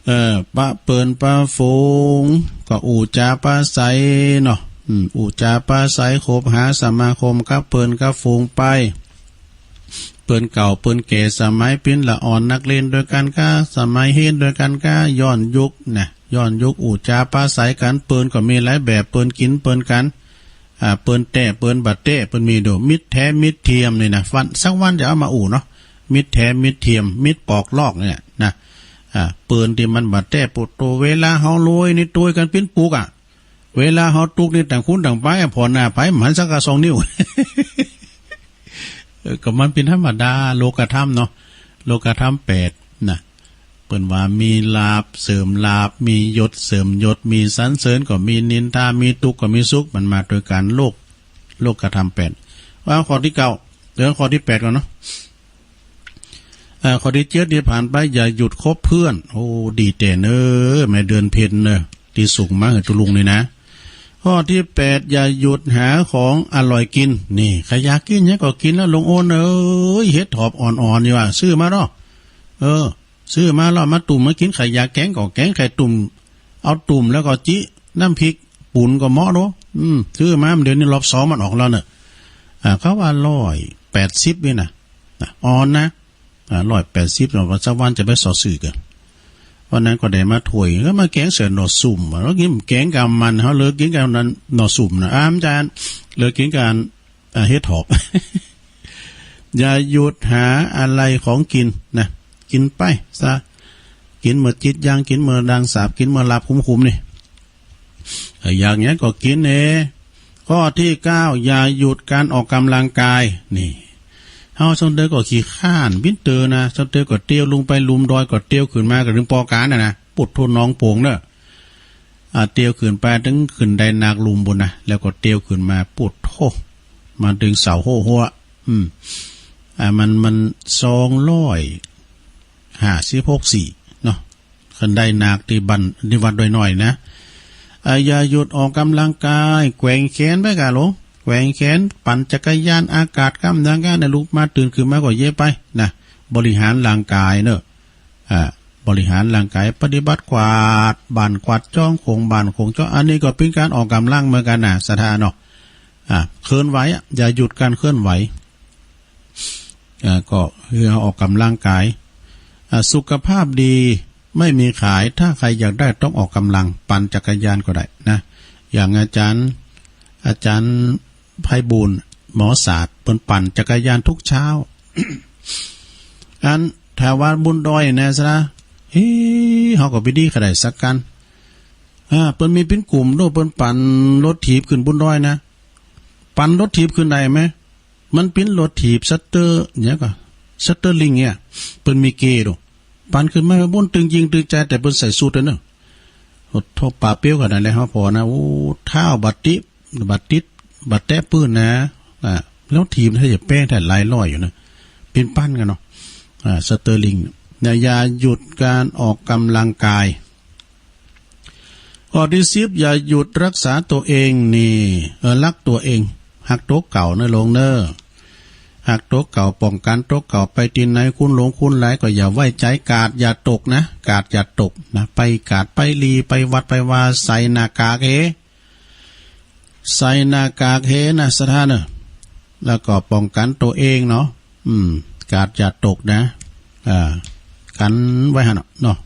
เอ่อ ปะเปิ้นปะฝูง ก็อู้จ๋าปาศัยเนาะ อืม อู้จ๋าปาศัย คบหาสมาคมกับเปิ้นกับฝูงไป เปิ้นเก่าเปิ้นแก่ สมัยปิ้นละอ่อนนักเรียนด้วยกันก้า สมัยเฮนด้วยกันก้า ย้อนยุคนะ ย้อนยุค อู้จ๋าปาศัยกัน เปิ้นก็มีหลายแบบ เปิ้นกิ๋นเปิ้นกัน อ่า เปิ้นแต๊เปิ้นบ่าแต๊ เปิ้นมีโด มิตรแท้มิตรเทียมนี่นะ วัน สักวันจะเอามาอู้เนาะ มิตรแท้มิตรเทียม มิตรปอกลอกเนี่ยนะ อ่า เปิ้นตี้มันบ่าแต๊ ปุโตร เวลาเฮาโรยนี่โตยกั๋นปิ้นปุกอะ เวลาเฮาตุ๊กข์นี่ต่างคนต่างไปอะ ผ่อหน้าไป บ่หันสักกะสองนิ้ว เออ ก็มันเป๋นธรรมดา โลกธรรมเนาะ โลกธรรมแปดนะ เปิ้นว่ามีลาภเสริมลาภ มียศเสริมยศ มีสรรเสริญก็มีนินทา มีตุ๊กข์ก็มีสุข มันมาโดยก๋านโลก โลกธรรมแปด ว่าข้อที่เก้า เดี๋ยวข้อที่แปดก่อนเนาะ อ่า ข้อที่เจ็ดนี่ผ่านไป อย่าหยุดคบเพื่อน โอ้ ดีแต๊เนอะ แม่เดือนเพ็ญเนอะ ตี้ส่งมาหื้อตุ๊ลุงนี่นะ ข้อที่แปด อย่าหยุดหาของอร่อยกิ๋น นี่ ใผอยากกิ๋นหยังก็กิ๋นแล้ว ลุงโอนเอ้ย เห็ดถอบอ่อนๆ นี่ว่า ซื้อมาเนาะ เออ ซื้อมาแล้วมาตุ้มมากิ๋น ใผอยากแกงก็แกง ใผตุ้ม เอาตุ้มแล้วก็จิน้ำพริก ปุ๋นก็เหมาะเนาะ อืม ซื้อมา เดี๋ยวนี้รอบสองมันออกแล้วเนอะ อ่า เขาว่าร้อยแปดสิบนี่นะ นะ อ่อนนะ อ่า ร้อยแปดสิบเนาะ ว่าสักวันจะไปซอซื้อกั๋น วันนั้นก็ได้มาถ้วย ก็มาแกงใส่หน่อสุม แล้วกิ๋นแกงกับมัน เฮาเลิกกิ๋นกับนั้น หน่อสุมนะ อ่า อาจ๋ารย์ เลิกกิ๋นกับ อ่า เห็ดถอบ อย่าหยุดหาอะไรของกิ๋นนะ กิ๋นไปซะ กิ๋นเมื่อจิตยัง กิ๋นเมื่อดังสาบ กิ๋นเมื่อหลับคุ้มๆ นี่ เอ่อ อยากหยังก็กิ๋นเน่ ข้อที่เก้า อย่าหยุดการออกกำลังกาย นี่ เฮาส่วนเดียวก็ขี้คร้านปิ้นเตอนะ ส่วนเดียวก็เตียวลงไปลุ่มดอย ก็เตียวขึ้นมาก็ถึงปอก๋านน่ะนะ ปุโตร หนองโป่งเนอะ อ่า เตียวขึ้นไปถึงขึ้นไดหนักลุ่มปู้นนะ แล้วก็เตียวขึ้นมา ปุโตร มาถึงเสาหัวหัว อืม อ่า มัน มันสองร้อยห้าสิบหกสี่เนาะ ขึ้นไดหนักตี้บ้าน ตี้วัดดอยน้อยนะ อ่า อย่าหยุดออกกำลังกาย แกว่งแขนไปกะหลวง แกว่งแขน ปั่นจักรยานอากาศ กำลังกายนะ ลุกมาตื่นขึ้นมาก็เยียะไปนะ บริหารร่างกายเนอะ อ่า บริหารร่างกาย ปฏิบัติกวาดบ้านกวาดจ้อง โขงบ้านโขงจ้อง อันนี้ก็เป๋นการออกกำลังเหมือนกั๋นนะ ศรัทธาเนาะ อ่ะ เคลื่อนไหวอ่ะ อย่าหยุดการเคลื่อนไหว อ่ะ ก็คือออกกำลังกาย อ่ะ สุขภาพดีไม่มีขาย ถ้าใครอยากได้ต้องออกกำลัง ปั่นจักรยานก็ได้นะ อย่างอาจารย์ อาจารย์ไพบูลย์ หมอศาสตร์ เปิ้นปั่นจักรยานทุกเช้า อันถ้าว่าบนดอยนะซะนะ เฮ้ เฮาก็ไปดีขนาดสักกัน อ่า เปิ้นมีเป็นกลุ่มโด เปิ้นปั่นรถถีบขึ้นบนดอยนะ ปั่นรถถีบขึ้นได้ไหม มันเป็นรถถีบสเตอร์ เนี่ยก็ สเตอร์ลิงเนี่ย เปิ้นมีเกย์โด ปั่นขึ้นมาบนตึงยิงตึงใจ แต่เปิ้นใส่สูทเนอะ โอ้โธ่ ปาเปรี้ยวขนาดนั้นเลยครับ พอนะ โอ้ เท้าบาดติด บาดติด บาดแตะพื้นนะ อ่า แล้วถีบถ้าจะแป้งแท้หลายร้อยอยู่นะ เป็นปั้นกันเนาะ อ่า สเตอร์ลิงเนี่ย อย่าหยุดการออกกำลังกาย ข้อที่สิบ อย่าหยุดรักษาตัวเองนี่ เออ รักตัวเอง ฮักตัวเก่านะหลวงเนอะ ฮักตัวเก่า ป้องกันตัวเก่า ไปตี้ไหนคนหลงคนหลายก็อย่าไว้ใจ กาดอย่าตกนะ กาดอย่าตกนะ ไปกาดไปหลีไปวัดไปวา ใส่หน้ากากเฮ ใส่หน้ากากเฮนะศรัทธาเนอะ แล้วก็ป้องกันตัวเองเนาะ อืม กาดอย่าตกนะ อ่า กันไว้หั่นเนาะ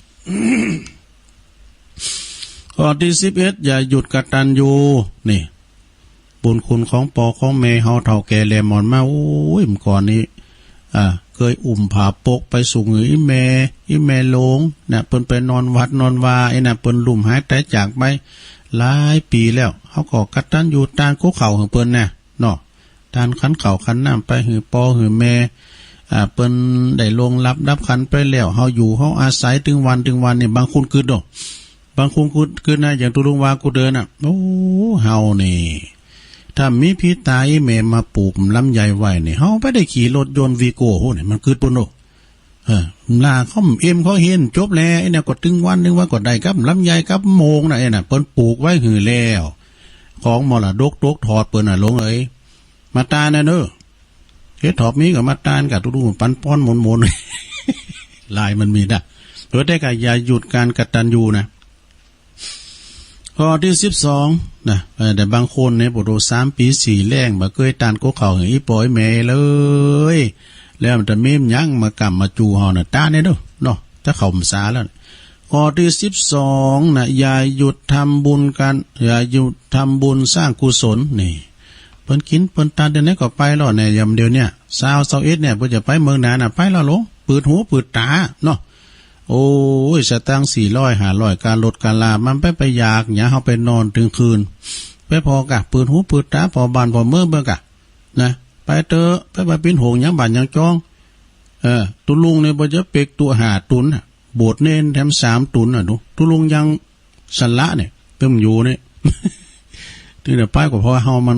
ข้อที่สิบเอ็ด อย่าหยุดกตัญญู นี่ บุญคุณของป้อของแม่เฮาเฒ่าแก่แหล่หมอนมา โอ้ย เมื่อก่อนนี้ อ่า เคยอุ้มผ้าปกไปส่งหื้ออีแม่ อีแม่หลวง นะ เปิ้นไปนอนวัดนอนวา ไอ้นะ เปิ้นลุ่มหายตายจากไปหลายปีแล้ว เฮาก็กตัญญูตานกัวข้าวหื้อเปิ้นนะ เนาะ ตานขันข้าวขันน้ำไปหื้อป้อหื้อแม่ อ่า เปิ้นได้ล่วงลับดับขันไปแล้ว เฮาอยู่เฮาอาศัยตึงวันตึงวันนี่ บางคนกึ๊ดเนาะ บางคนกึ๊ด กึ๊ดนะ อย่างตุ๊ลุงว่ากูเดินน่ะ โอ้ เฮานี่ ถ้ามีพี่ตาอีแม่มาปลูกลำไยไว้นี่ เฮาบ่ได้ขี่รถยนต์วีโก้โหนี่ มันกึ๊ดปุ้นโด เออ ลาเขาเอ็มเขาเห็นจบแล้ว ไอ้เนี่ยก็ตึงวันตึงวันก็ได้กับลำไยกับโมงนะ ไอ้น่ะ เปิ้นปลูกไว้หื้อแล้ว ของมรดกตกทอดเปิ้นน่ะ หลวงเอ๋ย มาตานน่ะเนอะ เฮ็ดถอบมีก็มาตานกับตุ๊ลุงปันป้อนหมุนๆ ลายมันมีนะ เออ แต่ก็อย่าหยุดการกตัญญูนะ ข้อที่สิบสองนะ เอ่อ แต่บางคนเนี่ย ปวดหัวสามปี๋สี่แล้ง บ่เกยตานกัวข้าวหื้ออีป้ออีแม่เลย แล้วมันจะมีหยังมากำมาจู่เฮาน่ะ ตานเนี่ยเด้อ เนาะ ถ้าเข้าพรรษาแล้ว ข้อที่สิบสองนะ อย่าหยุดทำบุญกัน อย่าหยุดทำบุญสร้างกุศล นี่ เปิ้นกินเปิ้นตานเดี๋ยวนี้ก็ไปแล้วเนี่ย ยามเดี๋ยวเนี่ย ซาว ซาวเอ็ดเนี่ย เปิ้นจะไปเมืองหนานน่ะ ไปแล้วหลวง เปิดหูเปิดตา เนาะ โอ้ย สตางค์สี่ร้อยห้าร้อย ค่ารถค่าลา มันไป ไปอยากหยัง เฮาไปนอนเที่ยงคืน ไปพอกะ เปิดหูเปิดตา พอบ้านพอเมืองเบิ่งกะ นะ ไปเต๊อะ ไป ไปปิ้นโหงหยังบ้านหยังจอง เออ ตุ๊ลุงนี่บ่จะเปกตั๋วห้าตุ๊นน่ะ โบสถ์เณรแถมสามตุ๊นน่ะ ดู ตุ๊ลุงยังสละเนี่ย ตึมอยู่เนี่ย ที่เดี๋ยวไปก็เพราะว่าเฮามัน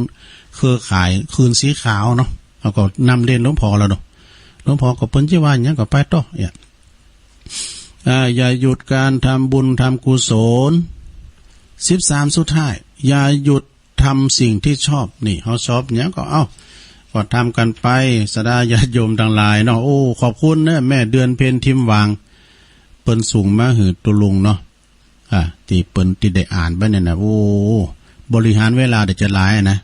เครือข่ายคืนสีขาวเนาะ เฮาก็นำเรียนหลวงพ่อแล้วเนาะ หลวงพ่อก็เปิ้นจะว่าหยังก็ไปต่อเนี่ย อ่า อย่าหยุดการทำบุญทำกุศล สิบสาม สุดท้าย อย่าหยุดทำสิ่งที่ชอบ นี่ เฮาชอบหยังก็ เอ้า ก็ทำกันไป ศรัทธาญาติโยมทั้งหลายเนาะ โอ้ ขอบคุณเนอะ แม่เดือนเพ็ญทิมหวัง เปิ้นส่งมาหื้อตุ๊ลุงเนาะ อ่า ตี้เปิ้นตี้ได้อ่านไปเนี่ยนะ โอ้ บริหารเวลาได้จะหลายนะ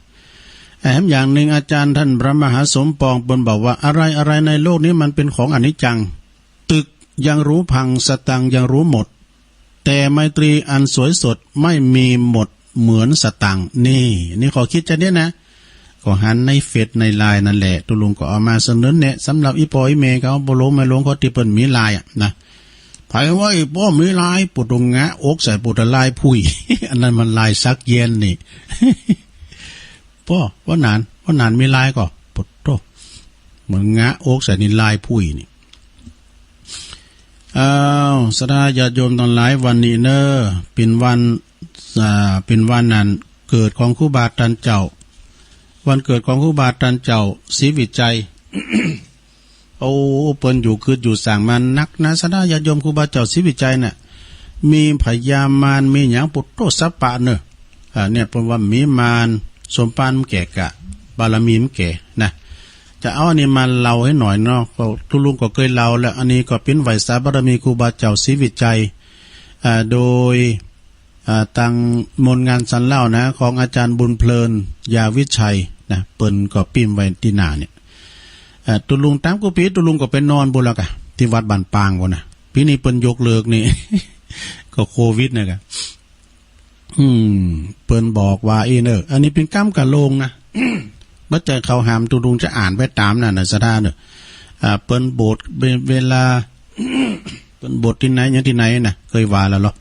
แถมอย่างหนึ่ง อาจารย์ท่านพระมหาสมปองเปิ้นบอกว่า อะไรอะไรในโลกนี้มันเป็นของอนิจจัง ตึกยังรู้พัง สตังค์ยังรู้หมด แต่ไมตรีอันสวยสดไม่มีหมดเหมือนสตังค์ นี่ นี่ข้อคิดจะเนี้ยนะ ก็หันในเฟซในไลน์นั่นแหละ ตุ๊ลุงก็เอามาเสนอแนะ สำหรับอีป้ออีแม่เขา ป้อหลวงแม่หลวงเขาตี้เปิ้นมีไลน์อะนะ ไผว่าอีป้อมีไลน์ ปูดงะอกใส่ ปูดไลน์ผุ้ย อันนั้นมันไลน์สักเย็นนี่ ป้อ ว่าหนาน ว่าหนานมีไลน์ก็ ปะโธ่ เหมือนงะอกใส่นี่ไลน์ผุ้ยนี่ อ้าว ศรัทธาญาติโยมทั้งหลาย วันนี้เนอะ เป็นวัน อ่า เป็นวันนั้นเกิดของครูบาอาจารย์เจ้า วันเกิดของครูบาอาจารย์เจ้าศรีวิชัย โอ้ เปิ้นอยู่กึ๊ดอยู่สร้างมานักนะ ศรัทธาญาติโยม ครูบาเจ้าศรีวิชัยน่ะ มีพญามาร มีหยัง ปะโธ่ สัปปะเนอะ อ่า เนี่ย เปิ้นว่ามีมาร สมภารมันแก่กะ บารมีมันแก่นะ จะเอาอันนี้มาเล่าให้หน่อยเนาะ ก็ตุ๊ลุงก็เคยเล่าแล้ว อันนี้ก็เป็นไหว้สาบารมีครูบาเจ้าศรีวิชัย อ่า โดย อ่า ตางมวลงานสันเล่านะ ของอาจารย์บุญเพลิน ยาวิชัยนะ เปิ้นก็ปิ้มไว้ตี้หน้าเนี่ย อ่า ตุ๊ลุงต๋ามกู้ปี๊ ตุ๊ลุงก็ไปนอนปู้นแล้วกะ ตี้วัดบ้านปางปู้นนะ ปี๋นี้เปิ้นยกเลิกนี่ ก็โควิดนะกะ อืม เปิ้นบอกว่าอี้เน่อ อันนี้เป๋นกำกะโลงนะ บ่ใจ้เขาห้าม ตุ๊ลุงจะอ่านไปต๋ามนั่นนะ ศรัทธาเน่อ อ่า เปิ้นโบสถ์ เว- เวลา เปิ้นโบสถ์ตี้ไหนหยังตี้ไหนนะ เกยว่าแล้วเหรอ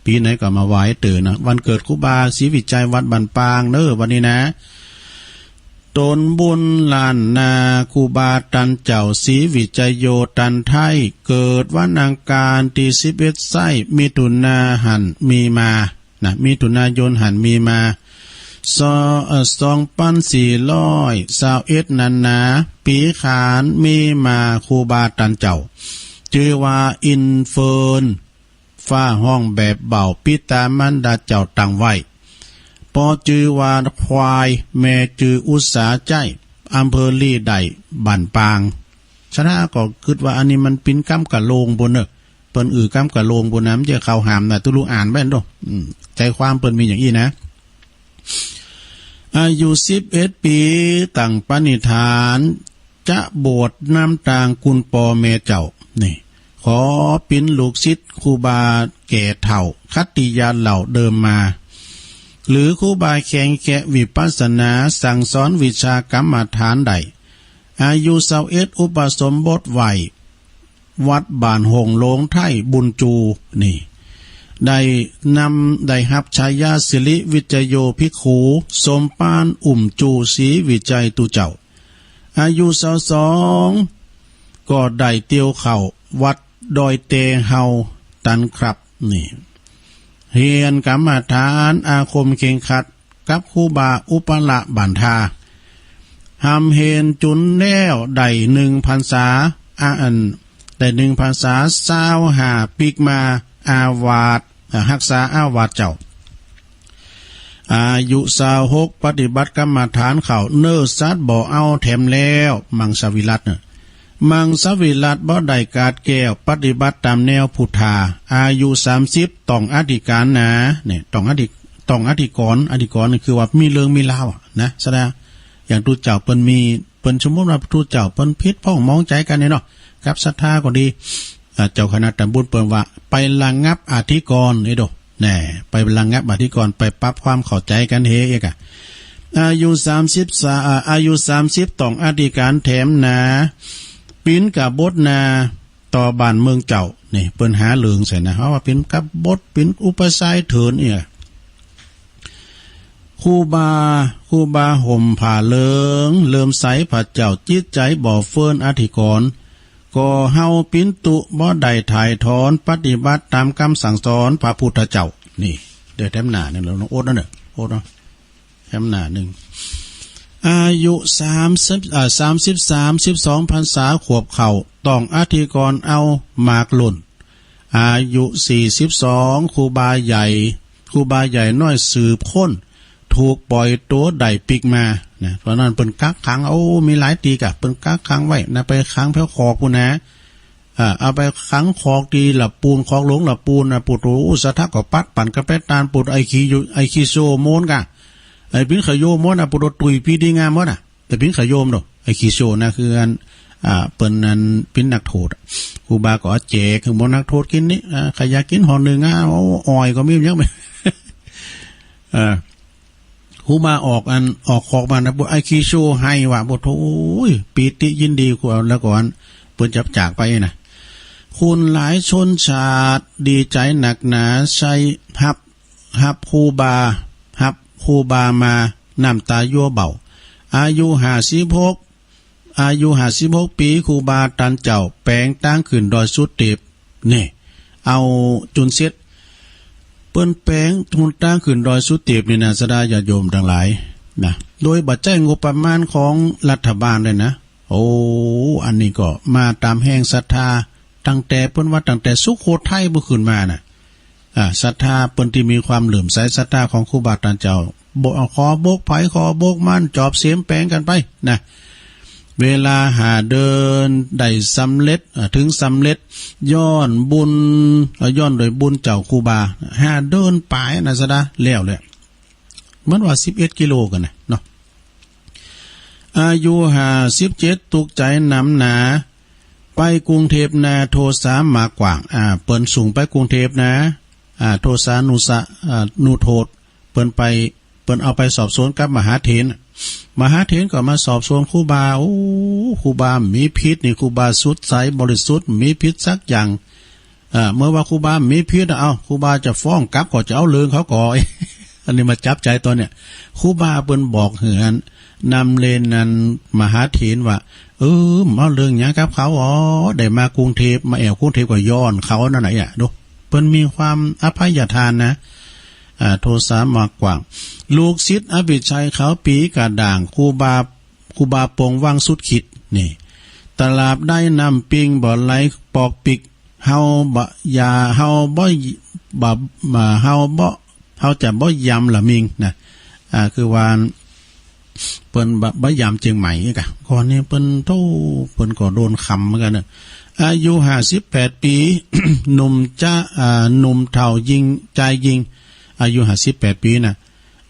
ปี๋ไหนก็มาไหว้เต๊อะนะ วันเกิดครูบาศรีวิชัยวัดบ้านปางเน่อ วันนี้นะ ต๋นบุญล้านนา ครูบาตันเจ้าศรีวิชัยโยตันไทย เกิดวันอังคารตี้สิบเอ็ดไส้มิถุนาหั้นมีมา นะ มิถุนายนหั้นมีมา ซอ- เอ่อ สองปันสี่ร้อยซาวเอ็ดนั้นนา ปี๋ขานมีมาครูบาตันเจ้า จื้อว่าอินเฟิร์น ฟ้าฮ้องแบบเบา ปิตามารดาเจ้าตั้งไว้ ป้อจื้อว่าควาย แม่จื้ออุตสาใจ้ อำเภอลี่ได่ บ้านปาง ศรัทธาก็กึ๊ดว่าอันนี้มันเป๋นกำกะโลงปู้นเน่อ เปิ้นอือกำกะโลงปู้นนะ บ่ใจ้เขาห้ามนะ ตุ๊ลุงอ่านไปโด อืม ใจ้ความเปิ้นมีอย่างอี้นะ อายุสิบเอ็ดปี๋ ตั้งปณิธาน จะบวชนำตางกุณป้อแม่เจ้า นี่ ขอเป๋นลูกศิษย์ครูบาแก่เฒ่า คัตติยาเหล่าเดิมมา หรือครูบาแข็งแกะวิปัสสนา สั่งสอนวิชากรรมฐานได้ อายุซาวเอ็ด อุปสมบทไว้ วัดบ้านหงส์หลวงไทยบุญจู นี่ ได้นำ ได้ฮับฉายาสิริวิชโยภิกขุ สมปานอุ้มจูศรีวิชัยตุ๊เจ้า อายุซาวสอง ก็ได้เตียวเข้าวัดดอยเตเฮาตันครับ นี่ เฮียนกรรมฐานอาคมเข่งขัด กับครูบาอุปละบันทา หำเฮนจุนแล้วได้หนึ่งพรรษา อา- อัน ได้หนึ่งพรรษา ซาวห้าปี๋มา อาวาส เอ่อ ฮักษาอาวาสเจ้า อายุซาวหก ปฏิบัติกรรมฐานเข้า เนอสัตว์บ่เอาแถมแล้ว มังสวิรัติเน่อ มังสวิรัติบ่ได้กาดแก้ว ปฏิบัติต๋ามแนวพุทธา อายุสามสิบ ต้องอธิการนา เนี่ย ต้องอธิ- ต้องอธิกรณ์ อธิกรณ์นี่คือว่ามีเรื่องมีราวอะนะ ศรัทธา อย่างตุ๊เจ้าเปิ้นมี เปิ้นสมมุติว่าตุ๊เจ้าเปิ้นผิดพ้องหมองใจ๋กั๋นเนี่ยเนาะ กับศรัทธาก็ดี อ่า เจ้าคณะตำบลเปิ้นว่า ไประงับอธิกรณ์นี่โด แน่ ไประงับอธิกรณ์ ไปปรับความเข้าใจ๋กั๋นเฮเอกอะ อายุสามสิบสาม อ่า อายุสามสิบ ต้องอธิการแถมนา เป๋นกบฏนา ต่อบ้านเมืองเจ้า นี่ เปิ้นหาเรื่องใส่นะ เฮาว่าเป๋นกบฏ เป๋นอุปไสยเถินเนี่ย ครูบา ครูบาห่มผ้าเหลือง เลื่อมใสพระเจ้า จิตใจ๋บ่เฟินอธิกรณ์ ก็เฮาปินตุบ่ได้ถ่ายถอน ปฏิบัติต๋ามกำสั่งสอนพระพุทธเจ้า นี่ เดี๋ยวแถมหน้าหนึ่ง เราต้องอดนะเนี่ย อดเนาะ แถมหน้าหนึ่ง อายุสามสิบ อ่า สามสิบสาม สิบสองพรรษาขวบเข้า ต้องอธิกรณ์เอาหมากหล่น อายุสี่สิบสอง ครูบาใหญ่ ครูบาใหญ่น้อยสืบค้น ถูกปล่อยตั๋วได้ปิ๊กมา นะ เพราะนั้นเปิ้นกักขัง โอ้ มีหลายตี้กะ เปิ้นกักขังไว้นะ ไปขังแผวขอกปู้นนะ อ่า เอาไปขังขอกตี้ละปูน ขอกหลวงละปูนนะ ปู้โต ศรัทธาก็ปัดปั๋นกั๋นไปตาน ปู้โต ไอ้ขี้โย ไอ้ขี้โซโมนกะ ไอ้ปิ้นขะโยมมดนะ ปู้โต ตุยปี้ดีงามมดนะ แต่ปิ้นขะโยมโด ไอ้ขี้โซนะ คืออัน อ่า เปิ้นอันปิ้นนักโทษอะ ครูบาก็เอาแจกหื้อหมู่นักโทษกินนี่ อ่า ใผอยากกินห่อหนึ่งอะ โอ้ อ่อยก็มียัง เออ ครูบาออกอัน ออกขอกมานะ พวกไอ้ขี้โซไห้ว่ะ พวกโถ่ โอ้ย ปีติยินดี ครู แล้วก่อน เปิ้นจับจากไปนะ คนหลายชนชาติดีใจนักหนา ใช้ฮับ ฮับครูบา ฮับครูบามา น้ำตายัวเบา อายุห้าสิบหก อายุห้าสิบหกปี๋ ครูบาตันเจ้าแป๋งตางขึ้นดอยสุเตป นี่ เอาจุนเสร็จ เปิ้นแป๋งหนตางขึ้นดอยสุเตปนี่นะ ศรัทธาญาติโยมตังหลายนะ โดยบ่ใจ้งบประมาณของรัฐบาลเลยนะ โอ้ อันนี้ก็มาต๋ามแฮงศรัทธา ตั้งแต่เปิ้นว่าตั้งแต่สุโขทัยบ่ขึ้นมาน่ะ อ่า ศรัทธาเปิ้นตี้มีความเลื่อมใสศรัทธาของครูบาตันเจ้า บ่ ขอบกไผขอบกมัน จอบเสมแป๋งกั๋นไปนะ เวลาห้าเดือนได้สำเร็จ อ่า ถึงสำเร็จ ย้อนบุญ อ่า ย้อนโดยบุญเจ้าครูบา ห้าเดือนปลายนะสะดา แล้วแหละ เหมือนว่าสิบเอ็ดกิโลกันนะเนาะ อายุห้าสิบเจ็ด ตุกข์ใจ๋หนำหนา ไปกรุงเทพฯนา โทสะมากกว้าง อ่า เปิ้นส่งไปกรุงเทพฯนา อ่า โทสานุสะ อ่า นุโทษ เปิ้นไป เปิ้นเอาไปสอบสวนกับมหาเถร มหาเถรก็มาสอบสวนครูบา โอ้ ครูบาบ่มีผิดนี่ ครูบาสุดใสบริสุทธิ์ บ่มีผิดสักอย่าง เอ่อ เมื่อว่าครูบาบ่มีผิดนะ เอ้า ครูบาจะฟ้องกลับก็จะเอาเรื่องเขาก่อ อันนี้มาจับใจ๋ตอนเนี้ย ครูบาเปิ้นบอกหื้ออันนำเณรนั้นมหาเถรว่า เออ บ่เอาเรื่องหยังกับเขา อ๋อ ได้มากรุงเทพฯ มาแอ่วกรุงเทพฯก็ย้อนเขานั่นแหละ ดู เปิ้นมีความอภัยทานนะ อ่า โทสะมากกว้าง ลูกศิษย์อภิชัยเขาปีกระด้าง ครูบา ครูบาปลงวางสุดขีด นี่ ตราบใดน้ำปิงบ่ไหลปอกปิก เฮาบ่ อย่า เฮาบ่ บ่ บ่ เฮาบ่ เฮาจะบ่ยำละมิงนะ อ่า คือว่า เปิ้นบ่ บ่ยำเจียงใหม่กะ ก่อนนี้เปิ้นโธ่ เปิ้นก็โดนขำเหมือนกันเนอะ อายุห้าสิบแปดปี หนุ่มจะ อ่า หนุ่มเฒ่ายิ่ง ใจยิ่ง อายุห้าสิบแปดปีนะ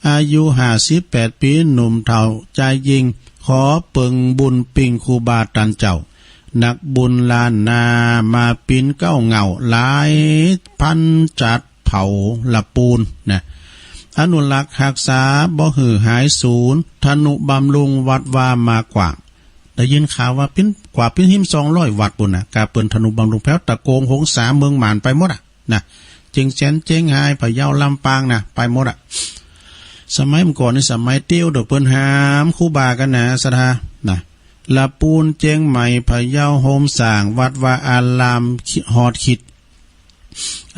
อายุห้าสิบแปดปี หนุ่มเฒ่าใจยิ่ง ขอเปิงบุญปิงครูบาตันเจ้า นักบุญล้านนา มาปิ้นเก๊าเหง้า หลายพันจัด เผาละปูนนะ อนุรักษ์ฮักษาบ่หื้อหายสูญ ทนุบำรุงวัดวามากกว้าง ได้ยินข่าวว่าปิ้นกว่าปิ้นหิมสองร้อยวัดปู้นนะ กาเปิ้นทนุบำรุงแผวตะโกง หงสา เมืองหม่านไปหมดอะนะ เจียงแสน เจียงฮาย พะเยา ลำปางนะ ไปหมดอะ สมัยเมื่อก่อนนี่ สมัยเตี้ยวเด้อ เปิ้นหามครูบากันนะ ศรัทธานะ ละปูน เจียงใหม่ พะเยา โฮมสร้างวัดวาอาราม ฮอดขีด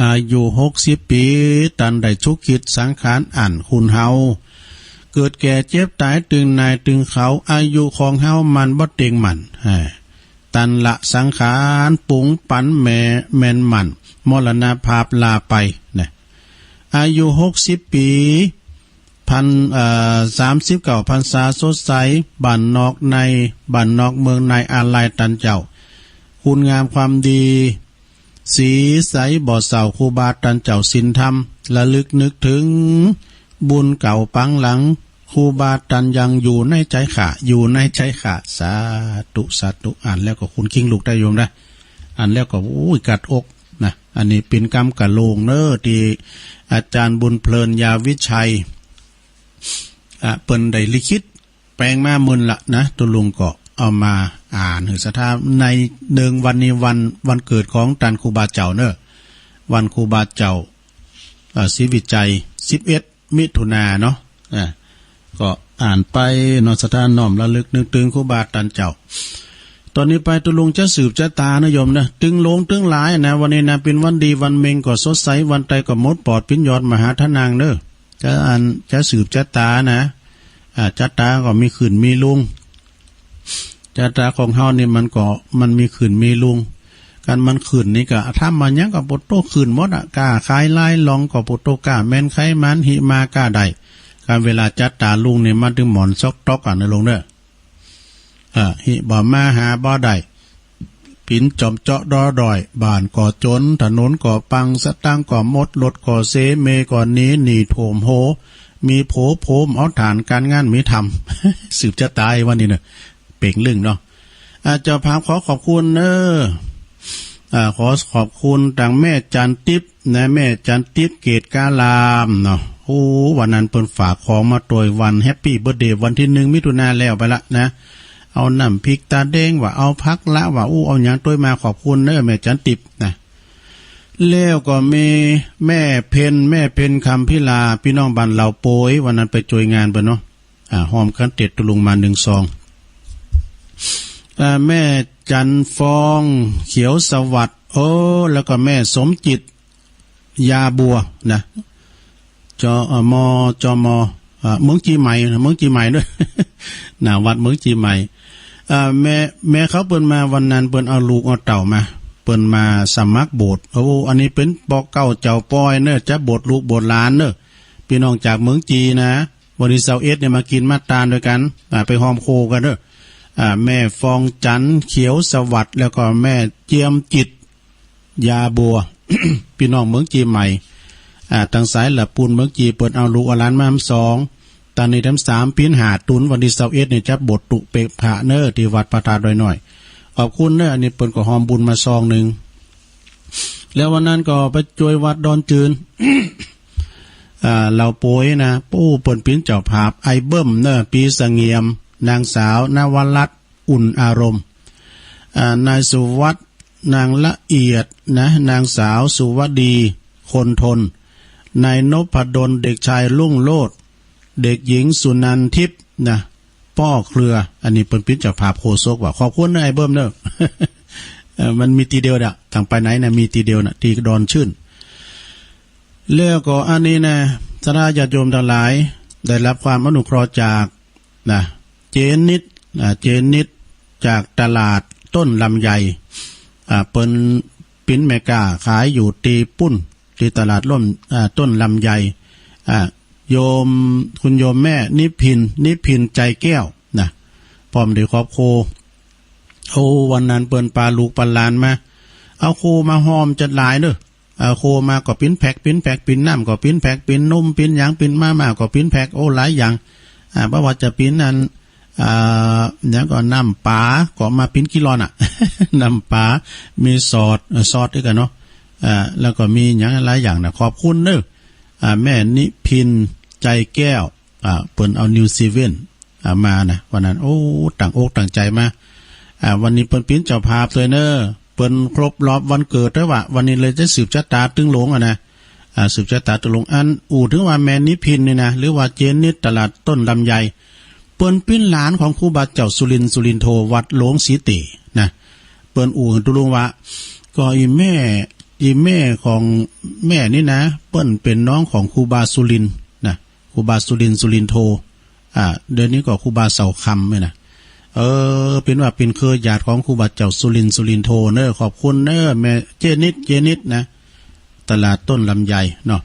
อายุหกสิบปี ตันได้ชุกคิดสังขารอั้นคุณเฮา เกิดแก่เจ็บต๋ายตึงนายตึงเขา อายุของเฮามันบ่เต็งมั่น ฮะ ตันละสังขารปรุงปันแม่แม่นมั่น มรณภาพลาไปนะ อายุหกสิบปี พัน เอ่อ สามสิบเก้าพรรษาสดใส บ้านนอกใน บ้านนอกเมืองในอาลัยตันเจ้า คุณงามความดี สีใสบ่เศร้าครูบาตันเจ้าศีลธรรม ระลึกนึกถึงบุญเก่าปางหลัง ครูบาตันยังอยู่ในใจข้า อยู่ในใจข้า สาธุ สาธุ อ่านแล้วก็ขนคิงลุกได้โยมนะ อ่านแล้วก็ โอ้ย กัดอกนะ อันนี้เป๋นกำกะโลงเน้อ ตี้อาจารย์บุญเพลิน ยาวิชัย อ่ะ เปิ้นได้ลิขิต แปลงมาหมื่นละนะ ตุลุงก็เอามาอ่านหื้อศรัทธาในเนืองวันนี้วัน วันเกิดของตันครูบาเจ้าเนอะ วันครูบาเจ้า เอ่อ ศรีวิชัย สิบเอ็ด มิถุนาเนาะ อ่ะ ก็อ่านไปเนาะ ศรัทธาน้อมระลึกนึกถึงครูบาตันเจ้า ตอนนี้ไปตุลุงจะสืบจะตานะโยมนะ ตึงหลวงตึงหลายนะ วันนี้นะ เป๋นวันดีวันเม็งก็สดใส วันใดก็หมดปอดปิ้นยอดมหาทนางเนอะ จะอัน จะสืบจะตานะ อ่า จะตาก็มีขึ้นมีลง จะตาของเฮานี่มันก็ มันมีขึ้นมีลง การมันขึ้นนี่ก็ทำมาหยังก็ปูโตขึ้นหมดอะ ก้าขายลายลองก็ปูโตก้า แม่นไขมันหิมาก้าได้ การเวลาจะตาลงนี่มันถึงหมอนซอกต๊อกอะนะลงเนอะ อ่า หิบ่มาหาบ่ได้ ปิ๋นจอมเจาะดอด้อย บ้านก็จ๋น ถนนก็ปัง สตางค์ก็หมด รถก็เส เมยก็หนี หนี้ท่วมโฮ มีผัวโผมเอาถ่าน การงานมีทำ สืบจะตายวันนี้เนอะ เป๋งลึ่งเนาะ อ่า เจ้าภาพขอขอบคุณเนอะ อ่า ขอขอบคุณตังแม่จันติ๊บนะ แม่จันติ๊บเกตกาลามเนาะ โอ้ วันนั้นเปิ้นฝากของมาตวยวันแฮปปี้เบิร์ธเดย์วันที่หนึ่งมิถุนาแล้วไปละนะ เอาน้ำพริกตาแดงว่า เอาผักละว่า อู้ เอาหยังตวยมา ขอบคุณเนอะแม่จันติ๊บนะ แล้วก็มีแม่เพ็ญ แม่เพ็ญคำพิลา พี่น้องบ้านเหล่าโปย วันนั้นไปช่วยงานเปิ้นเนาะ อ่า ฮอมกันเต็ดตุลุงมาหนึ่งซอง อ่า แม่จันฟอง เขียวสวัสดิ์ โอ้ แล้วก็แม่สมจิต ยาบัวนะ จอ เอ่อ มอ จอมอ เอ่อ เมืองจีใหม่นะ เมืองจีใหม่ด้วย นะ วัดเมืองจีใหม่ เอ่อ แม่ แม่เขาเปิ้นมาวันนั้น เปิ้นเอาลูกเอาเต้ามา เปิ้นมาสมัครโบสถ์ โอ้ อันนี้เป๋นปอเก๊าเจ้าปอยเนอะ จะโบสถ์ลูกโบสถ์หลานเนอะ พี่น้องจากเมืองจีนะ วันที่ซาวเอ็ดเนี่ยมากินมาตานด้วยกัน อ่า ไปฮอมโคกันเนอะ อ่า แม่ฟองจันทร์เขียวสวัสดิ์ แล้วก็แม่เจียมจิต ยาบัว พี่น้องเมืองเจียงใหม่ อ่า ตังสายละปูนเมืองเจียง เปิ้นเอาลูกเอาหลานมาทั้งสอง ตอนนี้ทั้งสามปิ้นห้าตุน วันตี้ซาวเอ็ดนี่จัดบวชตุ๊เปกพระเน้อ ตี้วัดพระธาตุดอยน้อย ขอบคุณเน้อ อันนี้เปิ้นก็ฮอมบุญมาซองหนึ่ง แล้ววันนั้นก็ไปจ้วยวัดดอนจืน อ่า เหล่าโปยนะ ปู้เปิ้นปิ้นเจ้าภาพ ไอ้เบิ้มเน้อ ปีเสงี่ยม นางสาวนวรัตน์ อุ่นอารมณ์ อ่า นายสุวัฒน์ นางละเอียดนะ นางสาวสุวดี คนทน นายนพดล เด็กชายรุ่งโรจน์ เด็กหญิงสุนันทิพย์นะ ป้อเครือ อันนี้เปิ้นปิ้นเจ้าภาพโฆษกว่า ขอบคุณเน้อไอ้เบิ้มเน้อ เอ่อ มันมีตี้เดียวเด้อ ทางไปไหนนะ มีตี้เดียวนะ ตี้ดอนจืน แล้วก็อันนี้นะ ศรัทธาญาติโยมทั้งหลาย ได้รับความอนุเคราะห์จาก นะ เจนิด อ่า เจนิด จากตลาดต้นลำไย อ่า เปิ้นปิ้นแม่ก๊าขายอยู่ตี้ปุ้น ตี้ตลาดร่ม อ่า ต้นลำไย อ่า โยม คุณโยมแม่นิพิน นิพินใจแก้ว นะ พร้อมด้วยครอบครัว โอ้ วันนั้นเปิ้นปาลูกปาหลานมา เอาโคมาฮอมจัดหลายเน้อ เอ่อ โคมาก็ปิ้นแพ็ค ปิ้นแพ็ค ปิ้นน้ำก็ปิ้นแพ็ค ปิ้นนม ปิ้นหยัง ปิ้นมาม่าก็ปิ้นแพ็ค โอ้ หลายอย่าง อ่า บ่ว่าจะปิ้นอัน อ่า หยังก็น้ำปลา ก็มาปิ้นกิโลน่ะ น้ำปลา มีซอส เอ่อ ซอสด้วยกันเนาะ อ่า แล้วก็มีหยังหลายอย่างนะ ขอบคุณเน้อ อ่า แม่นิพิน ใจแก้ว อ่า เปิ้นเอานิวซีเว่น อ่า มานะ วันนั้น โอ้ ตั้งอกตั้งใจมา อ่า วันนี้เปิ้นปิ้นเจ้าภาพตวยเน้อ เปิ้นครบรอบวันเกิดตวยว่า วันนี้เลยจะสืบชะตาตึงหลวงอะนะ อ่า สืบชะตาตึงหลวง อันอู้ถึงว่าแม่นิพินนี่นะ หรือว่าเจนิดตลาดต้นลำไย เปิ้นปิ้นหลานของครูบาเจ้าสุรินทร์ สุรินโท วัดหลวงสีเตนะ เปิ้นอู้ให้ตึงหลวงว่า ก็อีแม่ อีแม่ของแม่นี่นะ เปิ้นเป๋นน้องของครูบาสุรินทร์นะ ครูบาสุรินทร์ สุรินโท อ่า เดี๋ยวนี้ก็ครูบาเสาคำเนี่ยนะ เออ เป๋นว่าเป๋นเครือญาติของครูบาเจ้าสุรินทร์ สุรินโทเน้อ ขอบคุณเน้อ แม่เจนิด เจนิดนะ ตลาดต้นลำไยเนาะ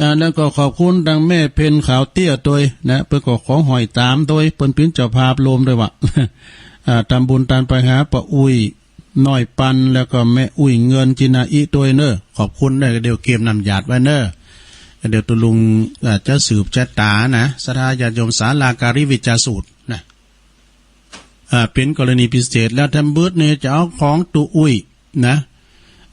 อ่า แล้วก็ขอบคุณตังแม่เพ็ญขาวเตี้ยตวยนะ เปิ้นก็ขอห้อยตามตวย เปิ้นเป๋นเจ้าภาพรวมตวยว่ะ อ่า ทำบุญตันไปหาป้าอุ้ย น้อยปัน แล้วก็แม่อุ้ยเงินจินาอิตวยเน้อ ขอบคุณเน้อ เดี๋ยวเกียมน้ำหยาดไว้เน้อ เดี๋ยวตึงหลวง อ่า จะสืบชะตานะ ศรัทธาญาติโยม ศาลาการิวิจารสูตรนะ อ่า เป๋นกรณีพิเศษ แล้วทั้งเบิดนี่จะเอาของตุ๊อุ้ยนะ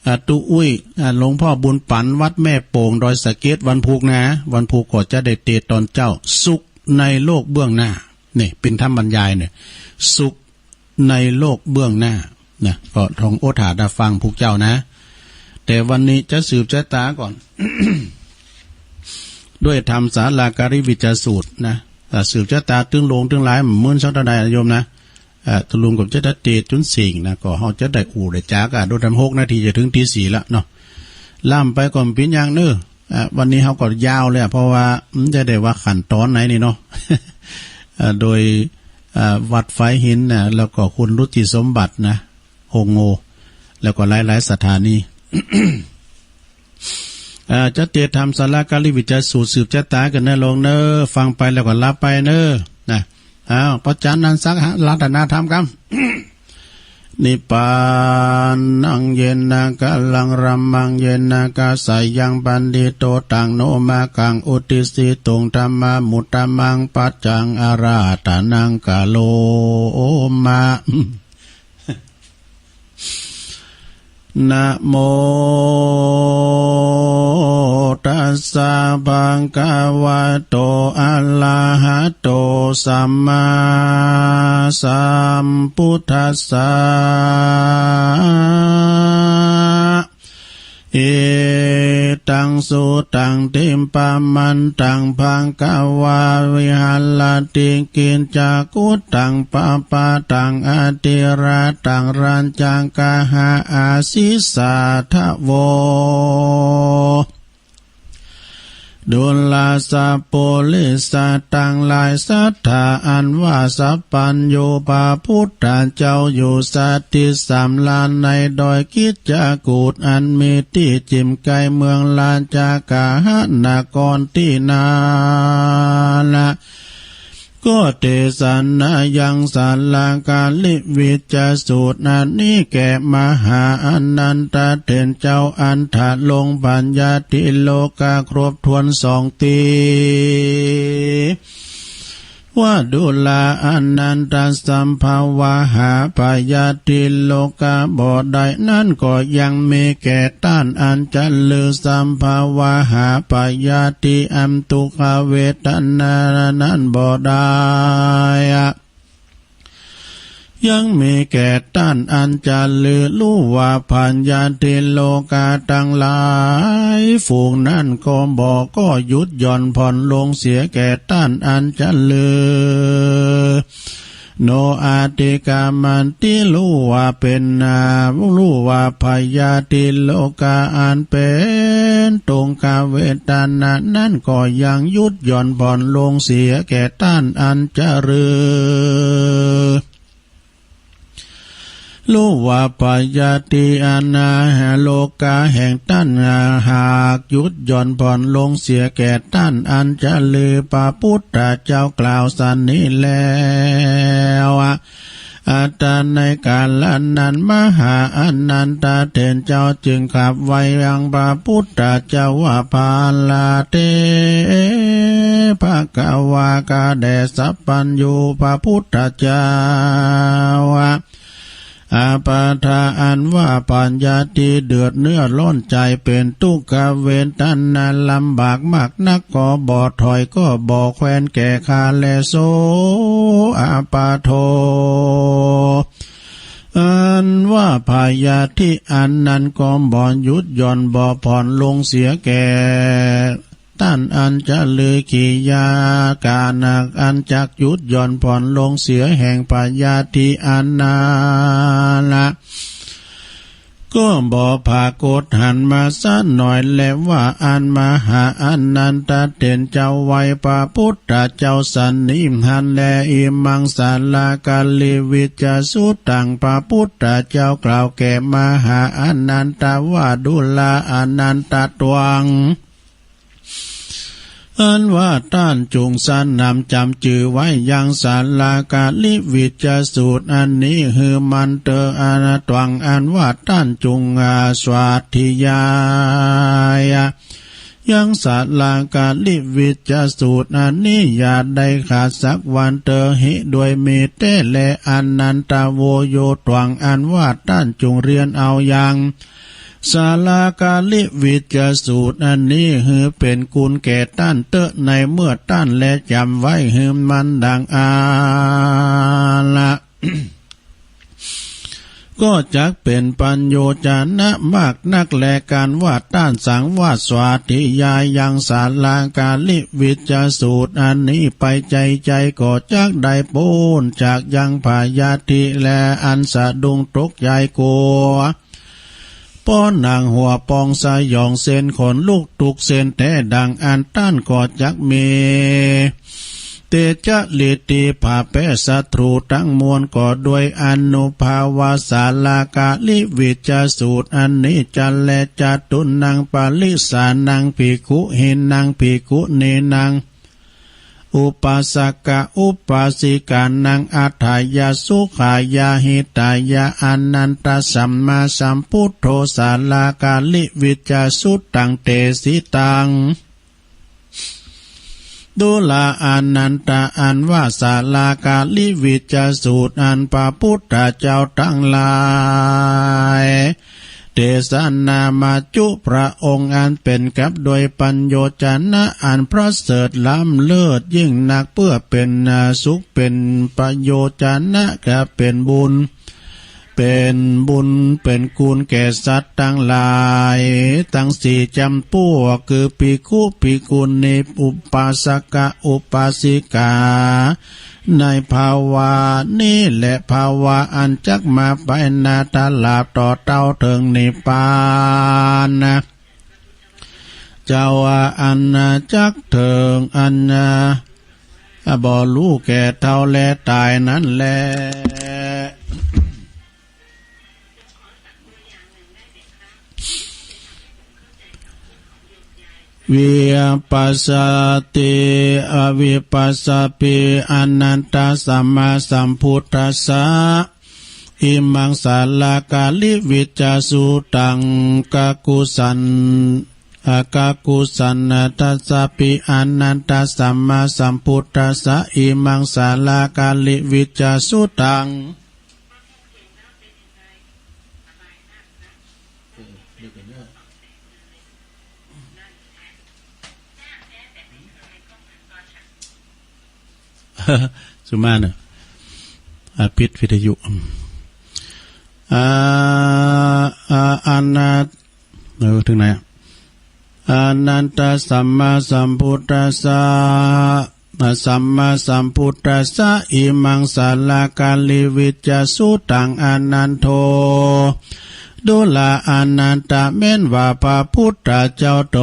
อ่า ตุ๊อุ้ย อ่า หลวงพ่อบุญปัน วัดแม่โป่ง ดอยสะเก็ด วันพุธนะ วันพุธก็จะได้เตสน์ตอนเจ๊า สุขในโลกเบื้องหน้า นี่เป๋นธรรมบรรยายเนี่ย สุข ในโลกเบื้องหน้านะ ก็ต้องอดถ่าได้ฟังพวกเจ้านะ แต่วันนี้จะสืบชะตาก่อน ด้วยธรรมศาลาการิวิจารสูตรนะ อ่า สืบชะตาตึงหลวงตึงหลาย มื้นสักเท่าใดโยมนะ อ่า ตึงหลวงก็จะได้เตสน์จุนสิ่งนะ ก็เฮาจะได้อู้ได้จากอ่ะ โดยทำหกนาทีจะถึงตีสี่ละเนาะ ล่ำไปก่อนเป๋นหยังเน้อ อ่า วันนี้เฮาก็ยาวเลยอ่ะ เพราะว่ามันจะได้ว่าขั้นตอนไหนนี่เนาะ อ่า โดย อ่า วัดไฟหินนะ แล้วก็คุณรุจิสมบัตินะ โฮงโง แล้วก็หลายๆ สถานี อ่า จะเตสน์ธรรมศาลาการิวิจารสูตรสืบชะตากันเน้อหลวงเน้อ ฟังไปแล้วก็หลับไปเน้อ นะ อ้าว พระอาจารย์นันท์ศักดิ์ รัตนธรรมครับ นิพพานัง เยนะ กะลัง รัมมัง เยนะ กะสะยัง ปัณฑิโต ตัง โน มะกัง อุตติสสิตุง ธัมมามุตตะมัง ปัจจัง อาราธนัง กะโรมะ นะโมตัสสะ ภะคะวะโต อะระหะโต สัมมาสัมพุทธัสสะ เอตัง สุตัง ทิปพะมันตัง ภะคะวา วิหะระติ กิจจากุตตัง ปะปะตัง อะทิระตัง รัจจกะหะ อาสิสาทะโว ดูราสะปุริสะตังหลายสัตถา อันว่าสัพพัญญูพระพุทธเจ้าอยู่สถิตสำราญในดอยคิจจกูฏ อันมีตี้จิ่มไกลเมืองราจกะหะนครตี้นานะ ก็เตสนายังสาลาการิวิจจสูตรอันนี้แก่มหาอานันทเถรเจ้า อันทะลงพญาทิโลกะครบถ้วนสองที ว่าดูราอานันทสัมภวาหาพญาทิโลกะบ่ได้ นั้นก็ยังมีแก่ต้านอันจะลือสัมภวาหาพญาทิอันทุกขเวทนานั้นบ่ได้ ยังมีแก่ต้านอันจะลือ รู้ว่าพญาทิโลกะตังหลายฝูงนั้นก็บ่ ก็หยุดหย่อนผ่อนลงเสียแก่ต้านอันจะลือ โนอาติกามันติ รู้ว่าเป็นนา รู้ว่าพญาทิโลกะอันเป็นทุกขเวทนานั้นก็ยังหยุดหย่อนผ่อนลงเสียแก่ต้านอันจะลือ รู้ว่าพญาทิอานาโลกะแห่งต้านหากหยุดหย่อนผ่อนลงเสียแก่ต้านอันจะลือ พระพุทธเจ้ากล่าวสันนี้แล้ว อัตตา ในกาลนั้น มหาอานันทเถรเจ้าจึงกราบไหว้ยังพระพุทธเจ้าว่า ภะคะวะเต ภะคะวะ ข้าแต่สัพพัญญูพระพุทธเจ้า อาปาทา อันว่าพญาทิเดือดเนื้อร้อนใจเป็นทุกขเวทนาลำบากมากนัก ก็บ่ถอยก็บ่แควนแก่ข้าแล โส อาปาโท อันว่าพญาทิอันนั้นก็บ่หยุดหย่อนบ่ผ่อนลงเสียแก่ต้านอันจะลือ กิริยาการอันจักหยุดหย่อนผ่อนลงเสียแห่งพญาทิอันนั้นละ ก็บ่ปรากฏหันมาสักหน่อยแล ว่าอันมหาอานันทเถรเจ้าไหว้พระพุทธเจ้าสันนิหันแล อิมังสาลาการิวิจจสุตตัง พระพุทธเจ้ากล่าวแก่มหาอานันทว่า ดูราอานันทตวัง อันว่าต้านจงสนำจำจื่อไว้ยังสาลาการิวิจจสูตรอันนี้ หื้อมั่นเตออาตวัง อันว่าต้านจงอาสาธยายยังสาลาการิวิจจสูตรอันนี้ อย่าได้ขาดสักวันเตอ เหตุด้วยมีแต๊แล อานันทโวโยตวัง อันว่าต้านจงเรียนเอายัง สาลาการิวิจจสูตรอันนี้ หื้อเป๋นคุณแก่ต้านเต๊อะ ในเมื่อต้านแลจำไว้หื้อมั่นดังอาละ ก็จักเป๋นประโยชนะมากนักแล การว่าต้านสังวาสสาธยายยังสาลาการิวิจจสูตรอันนี้ไป ใจ๋ๆ ก็จักได้ป๊นจากยังพยาธิแลอันสะดุ้งตกใจ๋กลัว เพราะหนังหัวปองสยองเส้นขนลุกทุกเส้นแต๊ ดังอั้นต้านก็จักมี เตจะฤทธิผาแพ้ศัตรูทั้งมวล ก็ด้วยอานุภาพสาลาการิวิจจสูตรอันนี้ จะแล จตุรรณังปริสานัง ภิกขุหินัง ภิกขุณีนัง อุปาสกะอุปาสิกานัง อัฏฐายะสุขายะหิตายะ อานันทสัมมาสัมพุทโธ สาลาการิวิจจสุตตัง เตสิตัง ดูราอานันทะ อันว่าสาลาการิวิจจสูตรอันพระพุทธเจ้าตังหลาย เตสนามาจุพระองค์อันเป๋นกับด้วยประโยชนะอันประเสริฐล้ำเลิศยิ่งนัก เพื่อเป๋นสุขเป๋นประโยชนะ ก็เป๋นบุญ เป๋นบุญเป๋นคุณแก่สัตว์ตังหลายตังสี่จ๋ำพวก คือภิกขุ ภิกขุณี อุปาสกะ อุปาสิกา ในภาวะนี้และภาวะอันจักมาไปหน้า ตราบต่อเต้าเถิงนิพพานนะ เจ้าว่าอันจักเถิงอันบ่ฮู้แก่เฒ่าและต๋ายนั้นแล วิปัสสติ อวิปัสสปิ อนัตตสัมมาสัมพุทธัสสะ อิมังสาลากาลิวิจจสุตัง กะกุสัน อกะกุสันทัสสะปิ อนัตตสัมมาสัมพุทธัสสะ อิมังสาลากาลิวิจจสุตัง สุมาเนอะ อ่ะ ปิดวิทยุ อ่า อ่า อนัต เออ ถึงไหนอะ อนัตตสัมมาสัมพุทธัสสะ สัมมาสัมพุทธัสสะ อิมังสาลากาลิวิจจสุตัง อนันโท ดูราอนันตะ แม้นว่าพระพุทธเจ้าต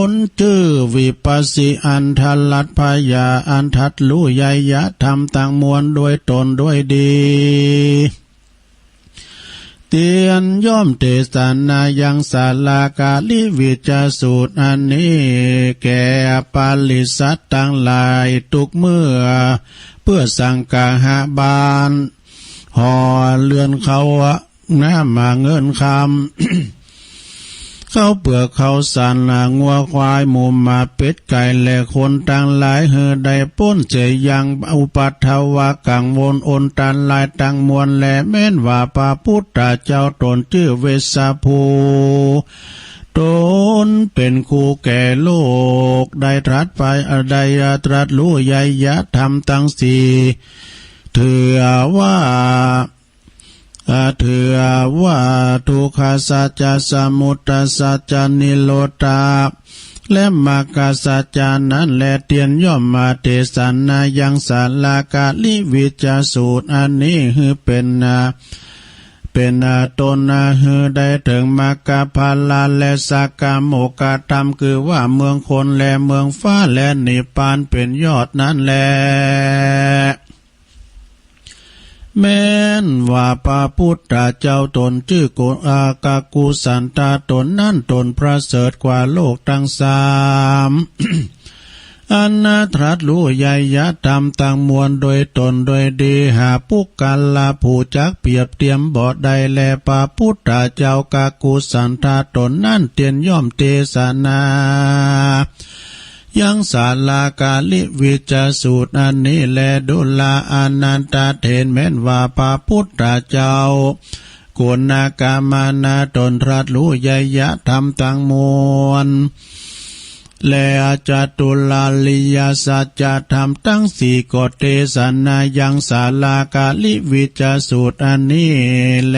นจื้อวิปัสสี อันทะลัดพยา อันตรัสรู้ไยยะธรรมทั้งมวลโดยตนโดยดี เตียนย่อมเตสนายังสาลากาลิวิจจสูตรอันนี้ แก่ปริษัทตังหลายทุกเมื่อ เปื้อสังฆาหาร หอเฮือนเข้าน้ำเงินคำ ข้าวเปลือกข้าวสาร งัวควายหมูหมาเป็ดไก่ และคนตังหลาย หื้อได้ป๊นเสียยังอุปัทวะกังวลอันตรายตังมวลแล แม้นว่าพระพุทธเจ้าตนจื้อเวสสะภู ตนเป๋นครูแก่โลก ได้ตรัสไป ได้ตรัสรู้ไยยะธรรมตังสี่ เตื้อว่า เตื้อว่าทุกขสัจจะ สมุทัยสัจจะ นิโรธา และมรรคสัจจะนั้นแล เตียนย่อมมาเตสนายังสาลากาลิวิจจสูตรอันนี้ หื้อเป๋น เป๋นต้น หื้อได้เถิงมรรคผลและสักกะโมคคธรรม คือว่าเมืองคนและเมืองฟ้าและนิพพานเป๋นยอดนั้นแล แม้นว่าพระพุทธเจ้าตนจื้อกุ อากะกุสันทะตนนั้นตนประเสริฐกว่าโลกตังสาม อันตรัสรู้ไยยะธรรมตังมวลโดยตนโดยดี หาปุคคละผู้จักเปรียบเทียมบ่ได้แล พระพุทธเจ้ากะกุสันทะตนนั้นเตียนย่อมเตสนา ยังสาลากาลิวิจจสูตรอันนี้แล ดูราอนันตะ เถิดแม้นว่าพระพุทธเจ้า กุณกมณะตนตรัสรู้ไยยะธรรมตังมวล และจัตุราริยสัจจะธรรมตังสี่ ก็เตสนายังสาลากาลิวิจจสูตรอันนี้แล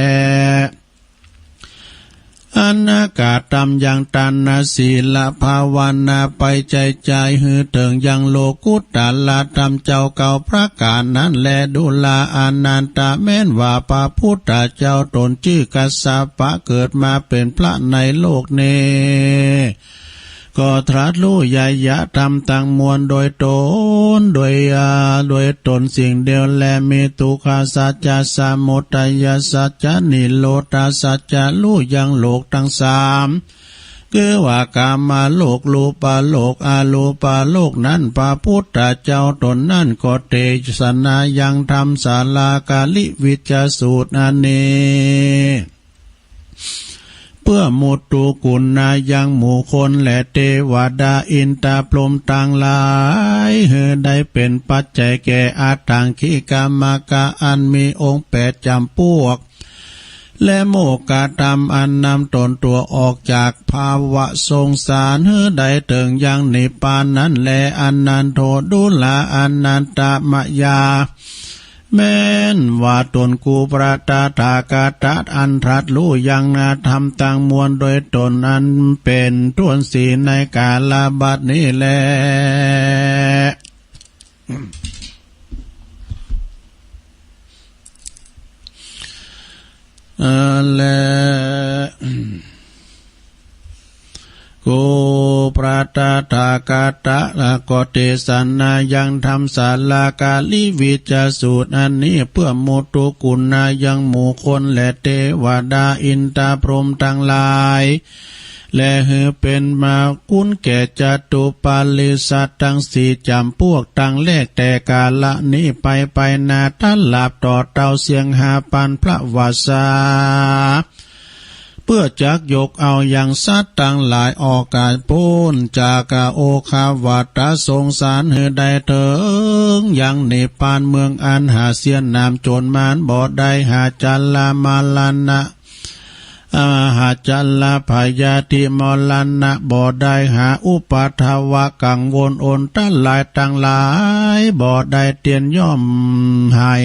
อันกระทำยังตานศีลภาวนาไปใจ้ใจ้ หื้อเถิงยังโลกุตตรธรรมเจ้าเก้าประก๋านนั้นแล ดูราอนันตะ แม้นว่าพระพุทธเจ้าตนจื้อกัสสปะ เกิดมาเป๋นพระในโลกนี้ ก็ตรัสรู้ไยยะธรรมตังมวลโดยตน โดย อ่า โดยตนสิ่งเดียวแล มีทุกขสัจจะ สมุทัยสัจจะ นิโรธาสัจจะ รู้ยังโลกตังสาม คือว่ากามโลก รูปโลก อรูปโลกนั้น พระพุทธเจ้าตนนั้นก็เตสนายังธรรมสาลากาลิวิจจสูตรอันนี้ เปื้อมุตตุกุณายังหมู่คนและเตวดาอินตาพรหมตังหลาย หื้อได้เป๋นปัจจัยแก่อัตถังคิกามรรคอันมีองค์แปดจ๋ำปวก และโมกขธรรมอันนำตนตั๋วออกจากภาวะสงสาร หื้อได้เถิงยังนิพพานนั้นแล อนันโท ดูราอนันตะ มะยา แม้นว่าตนกูพระตถาคตะอันตรัสรู้ยังนาธรรมตังมวลโดยตนอันเป๋นต้นสีในกาลบัดนี้แล เออ และ กูพระตถาคตะก็เตสนายังธรรมสาลากาลิวิจจสูตรอันนี้ เปื้อมุตตุกุณายังหมู่คนและเตวดาอินตาพรหมตังหลาย และหื้อเป๋นมาคุณแก่จตุปาริษัทตังสี่จ๋ำปวกตังแรกแต่กาละนี้ไป ไปนาตลาดต่อเต้าเสียงห้าปันพระวาสา เปื้อจักยกเอายังสัตว์ตังหลายออกกาดป๊นจากโอฆะวัฏสงสารหื้อได้เถิงยังนิพพานเมืองอันหาเสี้ยนน้ำโจรมารบ่ได้ หาจัลลมรณะ อาหาจัลลพยาธิมรณะบ่ได้ หาอุปัทวะกังวลอันตรายตังหลายบ่ได้ เตียนย่อมหาย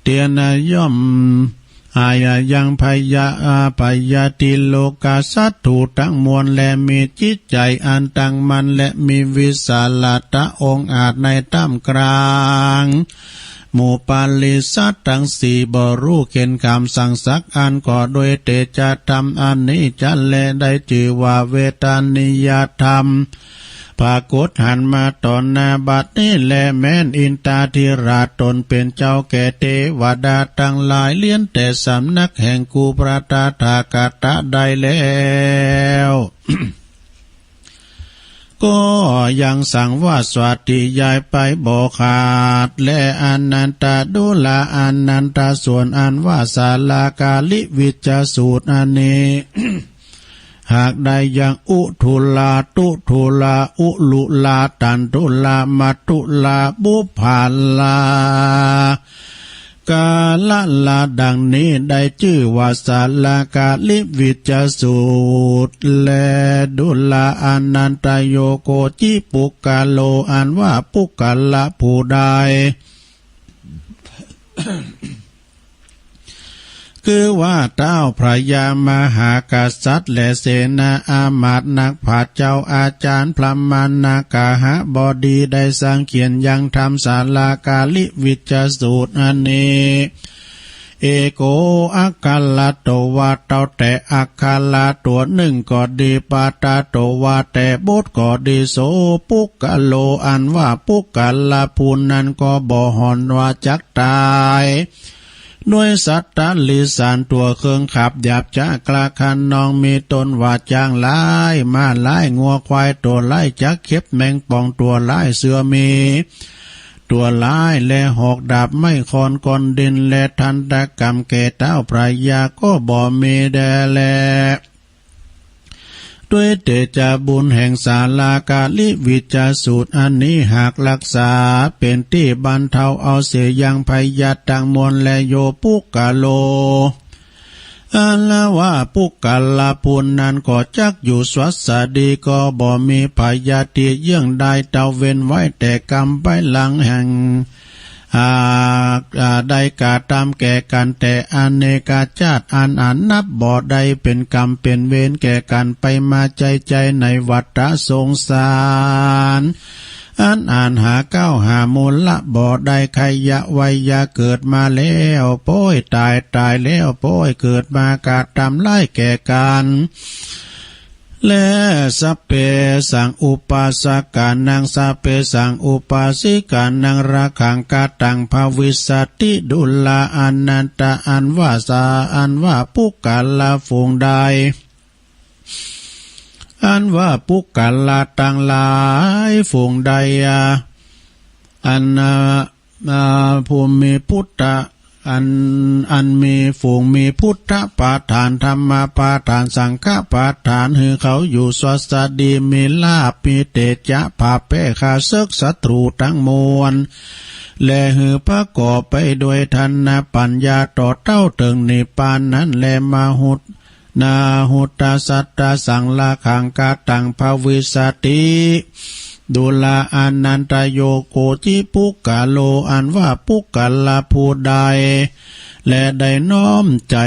เตียนย่อมหายยังพยา พยาธิโลกาศัตรูตังมวล และมีจิตใจ๋อันตั้งมั่น และมีวิสาละตะองอาจในต้ามกลาง หมู่ปาริษัทตังสี่บ่ฮู้เข็ญกำสั่งสักอัน ก็ด้วยเตจะธรรมอันนี้จะแล ได้จื้อว่าเวทนิยธรรม ปรากฏหันมาต่อหน้าบัดนี้แล แม้นอินทาธิราชตนเป๋นเจ้าแก่เทวดาตังหลาย เลี้ยนแต่สำนักแห่งกู่พระตถาคตะได้แล้ว ก็ยังสังวาสวัตติยายไปบ่ขาด และอนันตะ ดูราอานันตะ ส่วนอันว่าสาลากาลิวิจจสูตรอันนี้ หากได้ยังอุทุลา ตุทุลา อุลุลา ตันทุลา มัตทุลา บุพพาลา กาละละดังนี้ ได้จื้อว่าสาลากาลิวิจจสูตร และดูราอานันตะ โยโคจิปุคคโล อันว่าปุคคละผู้ใด คือว่าเท้าพญามหากษัตริย์ และเสนาอามาตย์นักปราชญ์เจ้าอาจารย์พราหมณกหบดี ได้สังเขียนยังธรรมสาลากาลิวิจจสูตรอันนี้ เอโกอักขะละโต ว่าเต้าแต่อักขะละตั๋วนึ่งก็ดี ปะทะโต ว่าแต่บทก็ดี โสปุคคโล อันว่าปุคคละผู้นั้นก็บ่หอนว่าจักตาย ด้วยสัตว์ติริสานตั๋วเคิงขับหยาบจ๊ากล้าคะนอง มีต้นว่าจ๊างหลาย ม้าหลาย งัวควายตั๋วหลาย จักเข็บแมงป่องตั๋วหลาย เสือหมีตั๋วหลาย และหอกดาบไม้ค้อนก้อนดิน และทันตกรรมแก่เท้าพญาก็บ่มีแด่แล ด้วยเตจะบุญแห่งสาลากาลิวิจจสูตรอันนี้ หากรักษาเป๋นตี้บรรเทาเอาเสียยังพยาธิตังมวลแล โยปุคคโล อันว่าปุคคละผู้นั้นก็จักอยู่สวัสดี ก็บ่มีพยาธิเยื่องใด เต้าเว้นไว้แต่กรรมภายหลังแห่ง หาก อ่า ได้กระทำแก่กั๋นแต่อเนกชาติอันอาจนับบ่ได้ เป๋นกรรมเป๋นเวรแก่กั๋นไปมาใจ๊ๆ ในวัฏสงสาร อันอาจหาเก๊าหามูลละบ่ได้ ใค่ยะวัยยะเกิดมาแล้วป๊อยต๋าย ต๋ายแล้วป๊อยเกิดมากระทำร้ายแก่กั๋น และ สัพเพสังอุปาสกานัง สัพเพสังอุปาสิกานัง รักขังคตังภวิสสติ ดูราอานันตะ อันว่าสา อันว่าปุคคละฝูงใด อันว่าปุคคละตังหลายฝูงใด อัน อ่า ผู้มีพุทธะ อัน อันมีฝูงมีพุทธประธาน ธรรมประธาน สังฆประธาน หื้อเขาอยู่สวัสดี มีลาภ มีเตจะ ผ่าแพ้ข้าศึกศัตรูตังมวล และหื้อประกอบไปด้วยทานปัญญาต่อเต้าเถิงนิพพานนั้นแล มหุต นาหุตตะสัตตะสัง รักขังคตังภวิสสติ ดูราอานันตะ โยโคจิปุคคโล อันว่าปุคคละผู้ใด และได้น้อมใจ๋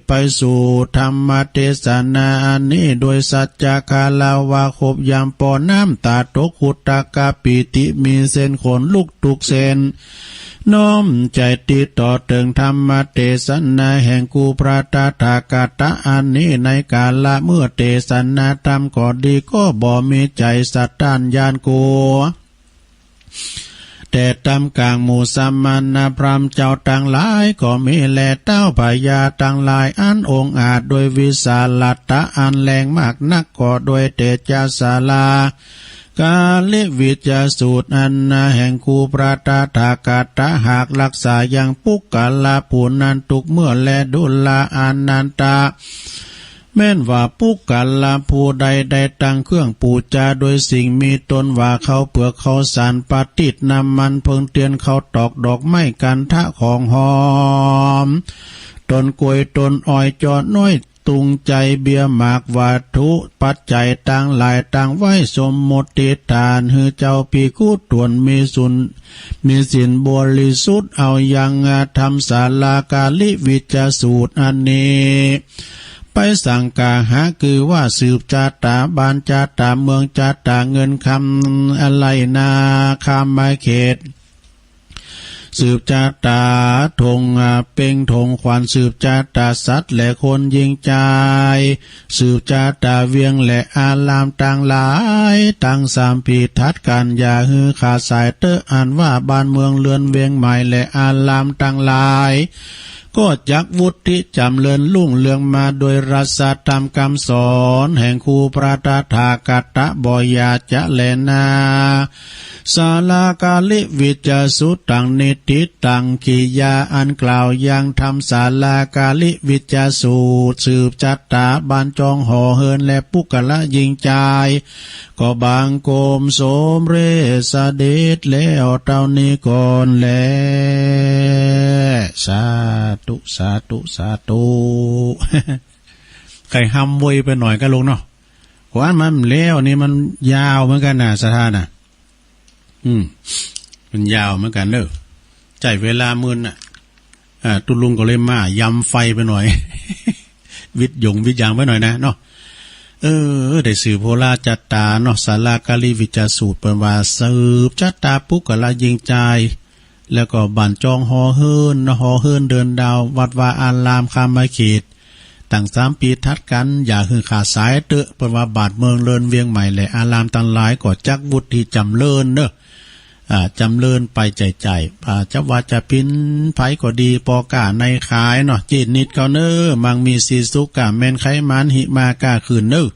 ไปสู่ธรรมเตสนาอันนี้ ด้วยสัจจะคารวะครบย่ำ ปอน้ำต๋าตก หุตตะกะปีติ มีเส้นขนลุกทุกเส้น น้อมใจ๋ติดต่อเถิงธรรมเตสนาแห่งกู่พระตถาคตะอันนี้ ในกาละเมื่อเตสนาธรรมก็ดี ก็บ่มีใจ๋สะต้านย้านกัว แต่ต๋ามก๋างหมู่สมณพราหมณ์เจ้าตังหลายก็มีแล เต๊าพญาตังหลายอันองอาจโดยวิสาละตาอันแรงมากนัก ก็โดยเตจ๊ะสาลา กาลิวิจจสูตรอันนาแห่งครูพระตถาคตะ หากรักษายังปุคคละผู้นั้นทุกเมื่อแล ดูราอานันทะ แม้นว่าปุคคละผู้ใดได้ตั้งเครื่องปู๋จาโดยสิ่งมีต้นว่าข้าวเปลือกข้าวสาร ประทีป น้ำมัน เฟืองเตียน ข้าวตอก ดอกไม้ คันธะ ของหอม ต้นกล้วย ต้นอ้อย จอน้อย ตุงไจ เบี้ยหมาก วัตถุปัจจัยตังหลาย ตั้งไว้สมมุติฐาน หื้อเจ้าภิกขุถ้วนมีสุน มีศีลบริสุทธิ์ เอายังธรรมสาลากาลิวิจจสูตรอันนี้ ไปสังคาหะ คือว่าสืบจะต๋าบ้านจะต๋าเมืองจะต๋าเงินคำ อะไรนา คามเขต สืบจะต๋าธง อ่า เปล่งธงขวัญ สืบจะต๋าสัตว์และคนหญิงชาย สืบจะต๋าเวียงและอารามตังหลาย ตังสามปีถัดกั๋น อย่าหื้อขาดสายเต๊อะ อันว่าบ้านเมืองเรือนเวียงใหม่และอารามตังหลาย ก็จักวุฒิจ๋ำเริญรุ่งเรืองมาโดยรัศธรรมกำสอนแห่งครูพระตถาคตะบ่อย่าจะแลนา สาลากาลิวิจจสูตรตังนิติตัง กิริยาอันกล่าวยังธรรมสาลากาลิวิจจสูตร สืบจะต๋าบ้านจองหอเฮือนและปุคคละหญิงชาย ก็บังคมสมเร็จเสด็จแล้วเต้านี้ก่อนแล สาธุ สาธุ สาธุ ใค่ฮำเวยไปหน่อยก็ลุงเนาะ เพราะอันมันแล้วนี่มันยาวเหมือนกั๋นนะ ศรัทธานะ อืม มันยาวเหมือนกั๋นเนาะ ใจ๊เวลามื้อน่ะ อ่า ตุ๊ลุงก็เลยมายำไฟไปหน่อย วิดหยงวิดยางไปหน่อยนะเนาะ เออ ได้สืบโหราจะต๋าเนาะ สาลากาลิวิจจสูตร เปิ้นว่าสืบจะต๋าปุคคละหญิงชาย แล้วก็บ้านจองหอเฮือนเนาะ หอเฮือนเดือนดาว วัดวาอาราม คามเขต ตั้งสามปี๋ถัดกั๋น อย่าหื้อขาดสายเต๊อะ เปิ้นว่าบ้านเมืองเรือนเวียงใหม่และอารามตังหลาย ก็จักวุฒิจ๋ำเริญเนาะ อ่า จ๋ำเริญไปใจ้ๆ อ่า จะว่าจะเป๋นไผก็ดี ป้อก๊าในขายเนาะ เจ๊นิดเขาเนาะ มั่งมีสีสุข ก๊าแม่นไขหมาน หิมาก๊าขึ้นเนาะ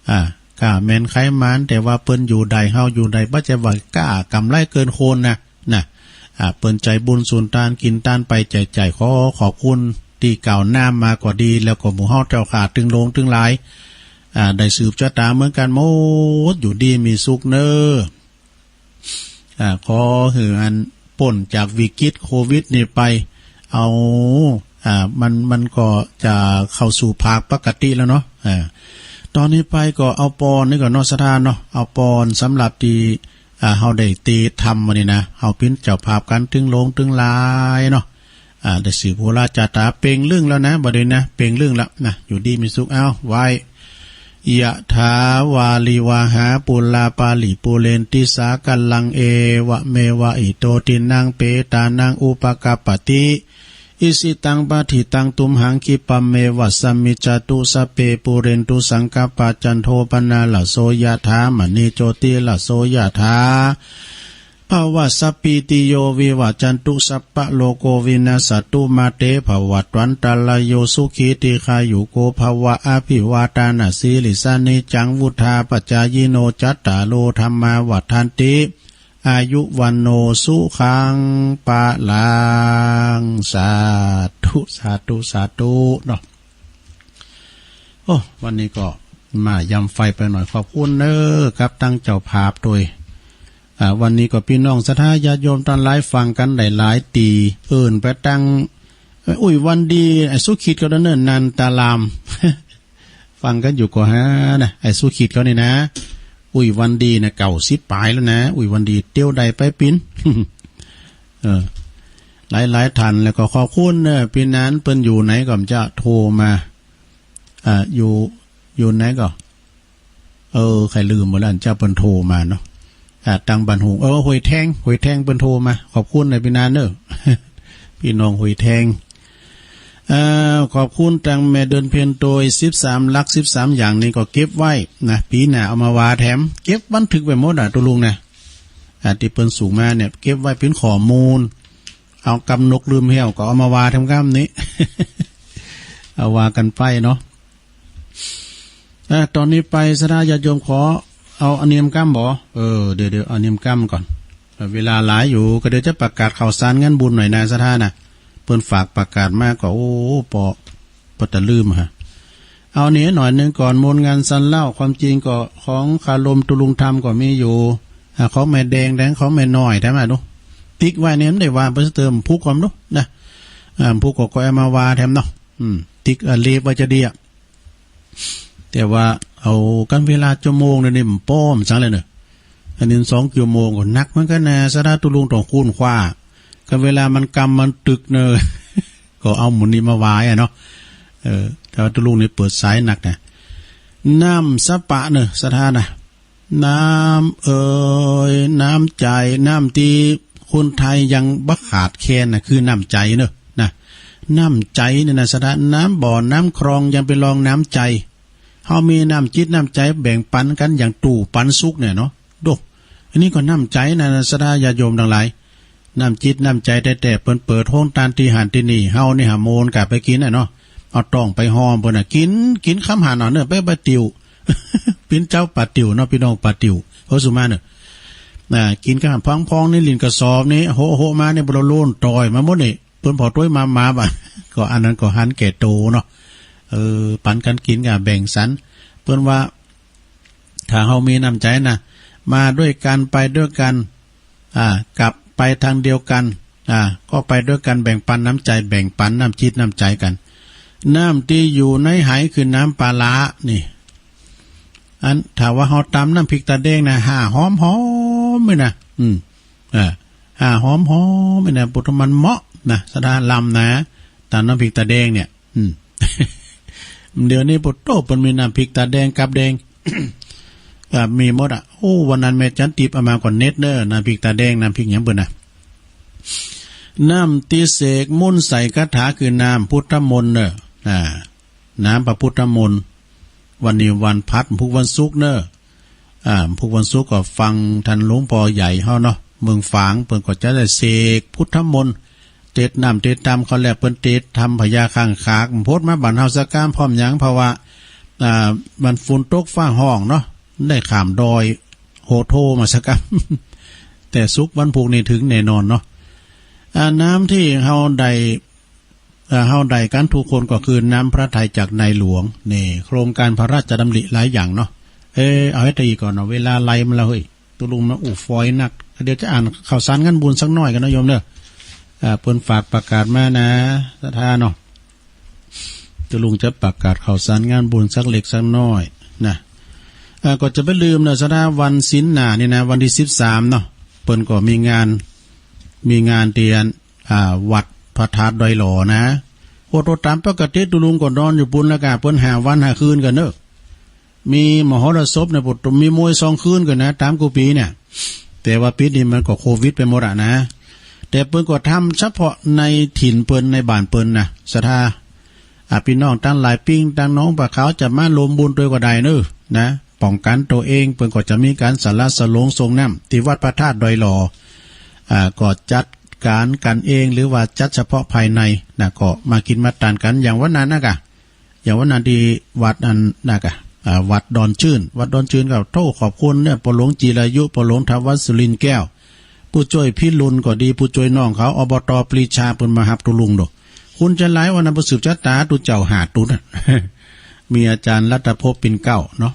อ่า ก๊าแม่นไขหมาน แต่ว่าเปิ้นอยู่ได้ เฮาอยู่ได้ บ่ใจ้ว่าก๊ากำไรเกินควรนะ นะ อ่า เปิ้นใจ๋บุญสุนตาน กิ๋นตานไปใจ้ๆ ขอขอบคุณตี้กล่าวนำมาก็ดี แล้วก็หมู่เฮาเจ้าข้าตึงหลวงตึงหลาย อ่า ได้สืบจะต๋าเหมือนกั๋นหมด อยู่ดีมีสุขเนาะ อ่า ขอหื้ออันป๊นจากวิกฤตโควิดนี่ไป เอา อ่า มัน มันก็จะเข้าสู่ภาคปกติแล้วเนาะ อ่า ต๋อนนี้ไปก็เอาปอนนี่ก่อนเนาะ ศรัทธาเนาะ เอาปอนสำหรับตี้ อ่า เฮาได้เตรียมทำวันนี้นะ เฮาเป๋นเจ้าภาพกั๋นตึงหลวงตึงหลายเนาะ อ่า ได้สืบโหราจะต๋าเป่งลึ่งแล้วนะ บัดนี้นะ เป่งลึ่งแล้วนะ อยู่ดีมีสุข เอา ไหว้ ยะถาวาริวหาปูราปาริปูเรนติสาคารัง เอวะเมวะอิโตทินนังเปตานังอุปะกัปปะติ อิสิตังปัตถิตังตุมหังคิปะเมวะสะมิจจตุสัพเพปูเรนตุสังกัปปะ จันโทปะนะระโสยะถา มะณีโจติระโสยะถา ภะวะสัพพีติโยวิวะจันตุสัพพะโลโกวินาสสะตุมาเตภะวัตวันตะราโยสุขีทีฆายุโกภะวะ อะภิวาทานะสีลิสสะนิจจังวุฑฒาปะจายิโน จัตตาโรธัมมาวัฑฒันติ อายุวัณโณสุขังพะลัง สาธุ สาธุ สาธุเนาะ โอ้ วันนี้ก็มายำไฟไปหน่อย ขอบคุณเน้อครับ ตังเจ้าภาพโดย อ่า วันนี้ก็ปี้น้องศรัทธาญาติโยมตังหลายฟังกั๋นได้หลายตี้ เอิ้นไปตัง เอ่อ อุ้ยวันดี ไอ้สุขิตเขาเนิ่นๆ นันตาราม ฟังกั๋นอยู่ก่อฮะนะ ไอ้สุขิตเขานี่นะ อุ้ยวันดีนะ เก้าสิบปลายแล้วนะ อุ้ยวันดีเตียวได้ไปปิ๊น เออ หลายๆ ท่าน แล้วก็ขอบคุณเน้อ ปี้นั้นเปิ้นอยู่ไหนก็จะโทรมา อ่า อยู่ อยู่ไหนก็ เออ ใค่ลืมหมดแล้ว เจ้าเปิ้นโทรมาเนาะ อ่า ตังบ้านหุง เออ ห้วยแถง ห้วยแถงเปิ้นโทรมา ขอบคุณเน้อปี้นั้นเน้อ ปี้น้องห้วยแถง เอ่อ ขอบคุณตังแม่เดือนเพ็ญโดย สิบสามหลัก สิบสามอย่างนี้ก็เก็บไว้นะ ปี๋หน้าเอามาว่าแถม เก็บบันทึกไว้หมดอะ ตุ๊ลุงนะ อา ตี้เปิ้นส่งมาเนี่ย เก็บไว้เป๋นข้อมูล เอากำนกลืมแห้วก็เอามาว่าแถมกำนี้ เอาว่ากันไปเนาะ อ่ะ ตอนนี้ไปศรัทธาญาติโยมขอเอาอันนี้กำบ่ เออ เดี๋ยวๆ เอาอันนี้กำก่อน เวลาหลายอยู่ ก็เดี๋ยวจะประกาศข่าวสารงานบุญหน่อยนะศรัทธานะ เปิ้นฝากประกาศมาก็ โอ้ ปอ ปอตะลืมฮะ เอาเนี่ยหน่อยหนึ่งก่อน มูลงานสันเล่า ความจริงก็ของคารมตุลุงธรรมก็มีอยู่ อ่า ของแม่แดงแดง ของแม่น้อยแถมมาดู ติ๊กไว้เนี่ยมันได้ว่าไปเติมผู้ความดูนะ อ่า ผู้ก็ก็เอามาว่าแถมเนาะ อืม ติ๊ก อ่า เลบไว้จะดีอะ แต่ว่าเอากันเวลาชั่วโมงเดียวนี่มันป้อมสังเลยเนอะ อันนี้สองชั่วโมงก็หนักเหมือนกันนะ ศรัทธาตุลุงต้องคูณคว้า กันเวลามันกำมันตึกเนอะ ก็เอาหมุนนี้มาไว้อะเนาะ เออ แต่ว่าตุลุงนี่เปิดสายหนักนะ น้ำสะปะเนอะ ศรัทธานะ น้ำเอ่ย น้ำใจ น้ำตี้คนไทยยังบ่ขาดแคลนนะ คือน้ำใจเนอะ นะ น้ำใจเนี่ยนะศรัทธา น้ำบ่อ น้ำคลองยังไปรองน้ำใจ เฮามีน้ำจิตน้ำใจแบ่งปันกันอย่างตู้ปันสุกเนี่ยเนาะ โด อันนี้ก็น้ำใจนะศรัทธาญาติโยมทั้งหลาย น้ำจิตน้ำใจแต๊ๆ เปิ้นเปิดโฮงตานตี้หั้นตี้นี่ เฮานี่หาโมนกะไปกินน่ะเนาะ เอาต้องไปฮ้อมเปิ้นน่ะ กิน กินคำหั้นเอาเนอะ ไปปาติ๋ว เป๋นเจ้าปาติ๋วเนาะ พี่น้องปาติ๋ว เขาสู่มาเนอะ อ่า กินคำหั้นพองๆ นี่ ลิ้นกระสอบนี่ โฮะๆ มานี่ บ่ละโลนต่อยมาหมดนี่ เปิ้นผ่อต้วยมามาบ่ะ ก็อันนั้นก็หันแก่โตเนาะ เออ ปันกันกินกะแบ่งสัน เปิ้นว่า ถ้าเฮามีน้ำใจนะ มาด้วยกัน ไปด้วยกัน อ่า กลับไปทางเดียวกัน อ่า ก็ไปด้วยกัน แบ่งปันน้ำใจ แบ่งปันน้ำจิตน้ำใจกัน น้ำตี้อยู่ในไหคือน้ำปลาร้านี่ อัน ถ้าว่าเฮาตำน้ำพริกตาแดงนะ ห่าหอมๆ เลยนะ อืม อ่า ห่าหอมๆ เลยนะ ปุถุมันเหมาะนะ ศรัทธาลำนะ ตำน้ำพริกตาแดงเนี่ย อืม เดี๋ยวนี้ปุโตเปิ้นมีน้ำพริกตาแดงกับแดง อ่า มีหมดอะ โอ้ วันนั้นแม่จันทิพย์เอามาก่อนเน็ตเนอะ น้ำพริกตาแดง น้ำพริกหยังเปิ้นน่ะ น้ำตี้เสกมนต์ใส่คาถาคือน้ำพุทธมนต์เนอะ อ่า น้ำพระพุทธมนต์ วันนี้วันพฤหัส พุธวันศุกร์เนอะ อ่า พุธวันศุกร์ก็ฟังท่านหลวงพ่อใหญ่เฮาเนาะ เมืองฝาง เปิ้นก็จะได้เสกพุทธมนต์ เตรียมน้ำเตรียมตำเขาแล้ว เปิ้นเตรียมทำพญาข้างคาก โผล่มาบ้านเฮาสักก้ามพร้อมหยัง เพราะว่า อ่า มันฝนตกฟ้าฮ้องเนาะ ได้ข้ามดอยโหโทมาสักก้าม แต่ศุกร์วันพุธนี่ถึงแน่นอนเนาะ อ่า น้ำที่เฮาได้ เอ่อ เฮาได้กันทุกคนก็คือน้ำพระทัยจากในหลวง นี่ โครงการพระราชดำริหลายอย่างเนาะ เออ เอาให้ตีก่อนเนาะ เวลาไล่มาแล้วเฮ้ย ตุลุงมาอู้ฟอยนัก เดี๋ยวจะอ่านข่าวสารงานบุญสักหน่อยกันนะโยมเนอะ อ่า เปิ้นฝากประกาศมานะ ศรัทธาเนาะ ตุลุงจะประกาศข่าวสารงานบุญสักเล็กสักน้อยนะ อ่า ก็จะไปลืมนะ ศรัทธา วันศีลหน้านี่นะ วันที่สิบสามเนาะ เปิ้นก็มีงาน มีงานเตียน อ่า วัดพระธาตุดอยหล่อนะ โอ้ โตตามปกติตุลุงก็นอนอยู่ปุ้นแล้วกะ เปิ้นห้าวันห้าคืนกันเนอะ มีมหรสพเนี่ย ปุ้นมีมวยสองคืนกันนะ ตามกู้ปีเนี่ย แต่ว่าปีนี้มันก็โควิดไปหมดอะนะ แต่เปิ้นก็ทำเฉพาะในถิ่นเปิ้น ในบ้านเปิ้นนะ ศรัทธา อ่า พี่น้องตังหลายปิ้งตังหนองปลาขาวจะมาลมบุญตวยก็ได้เนอะ นะ ป้องกันตัวเอง เปิ้นก็จะมีการสละสลงสรงน้ำตี้วัดพระธาตุดอยหล่อ อ่า ก็จัดการกันเอง หรือว่าจัดเฉพาะภายในนะ ก็มากินมาตานกัน อย่างวันนั้นนะกะ อย่างวันนั้นตี้วัดอันนะกะ อ่า วัดดอนชื่น วัดดอนชื่นก็โต้ขอบคุณเนี่ย ปอหลวงจิรายุ ปอหลวงธวัชสุรินทร์แก้ว ผู้จ้วยพิรุณก็ดี ผู้จ้วยน้องเขา อบต.ปรีชา เปิ้นมาฮับตุลุงโด คุณจะหลายวันนั้นบ่สืบชะตา ตุ๊เจ้าห้าตุ๊ดอะ มีอาจารย์รัตภพปิ่นเกล้าเนาะ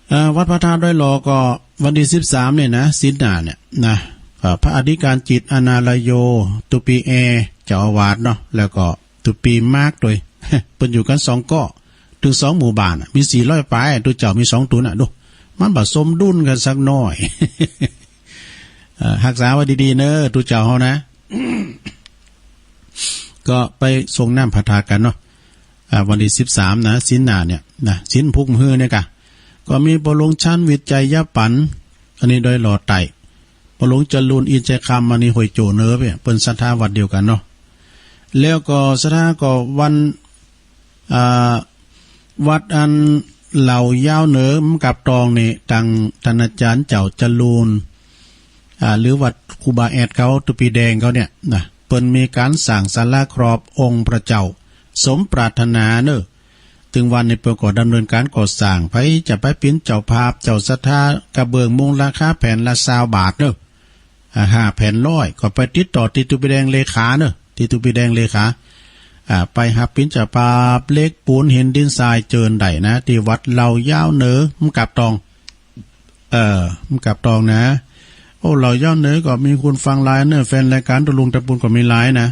เอ่อ วัดพระธาตุดอยหล่อก็วันที่สิบสามเนี่ยนะ ศีลหน้าเนี่ยนะ เอ่อ พระอธิการจิต อนาลโย ตุปีแอ เจ้าอาวาสเนาะ แล้วก็ตุปีมาร์กโดย เปิ้นอยู่กันสองก้อ ถึงสองหมู่บ้านอะ มีสี่ร้อยปลาย ตุ๊เจ้ามีสองตุ๊นน่ะ ดู มันบ่สมดุลกันสักหน่อย เอ่อ ฮักษาไว้ดีๆ เนอะ ตุ๊เจ้าเฮานะ ก็ไปสรงน้ำพระธาตุกันเนาะ อ่า วันที่สิบสามนะ ศีลหน้าเนี่ยนะ ศีลพุกมื้อเนี่ยกะ ก็มีปอหลวงชันวิทย์ ชัยปัน อันนี้ดอยหล่อใต้ ปอหลวงจรูน อินทร์ชัยคำ อันนี้ห้วยโจ้เหนือเนี่ย เปิ้นศรัทธาวัดเดียวกันเนาะ แล้วก็ศรัทธาก็วัน อ่า วัดอันเหล่ายาวเหนือ มะกับตองนี่ ตังท่านอาจารย์เจ้าจรูน อ่า หรือวัดครูบาแอดเขา ตุปีแดงเขาเนี่ยนะ เปิ้นมีการสร้างศาลาครอบองค์พระเจ้าสมปรารถนาเนอะ ตึงวันนี้เปิ้นก็ดำเนินการก่อสร้าง ไผจะไปเป๋นเจ้าภาพ เจ้าศรัทธา กระเบื้องมุงราคาแผ่นละซาวบาทเนอะ อ่า ห้าแผ่นร้อย ก็ไปติดต่อที่ตุปีแดงเลขาเนอะ ที่ตุปีแดงเลขา อ่า ไปฮับเป๋นเจ้าภาพ เหล็กปูนหินดินทรายเจิญได้นะ ที่วัดเหล่ายาวเหนือ มะกาบตอง เออ มะกาบตองนะ โอ้ เหล่ายาวเหนือก็มีคนฟังหลายเนอะ แฟนรายการตุลุงตะปูนก็มีหลายนะ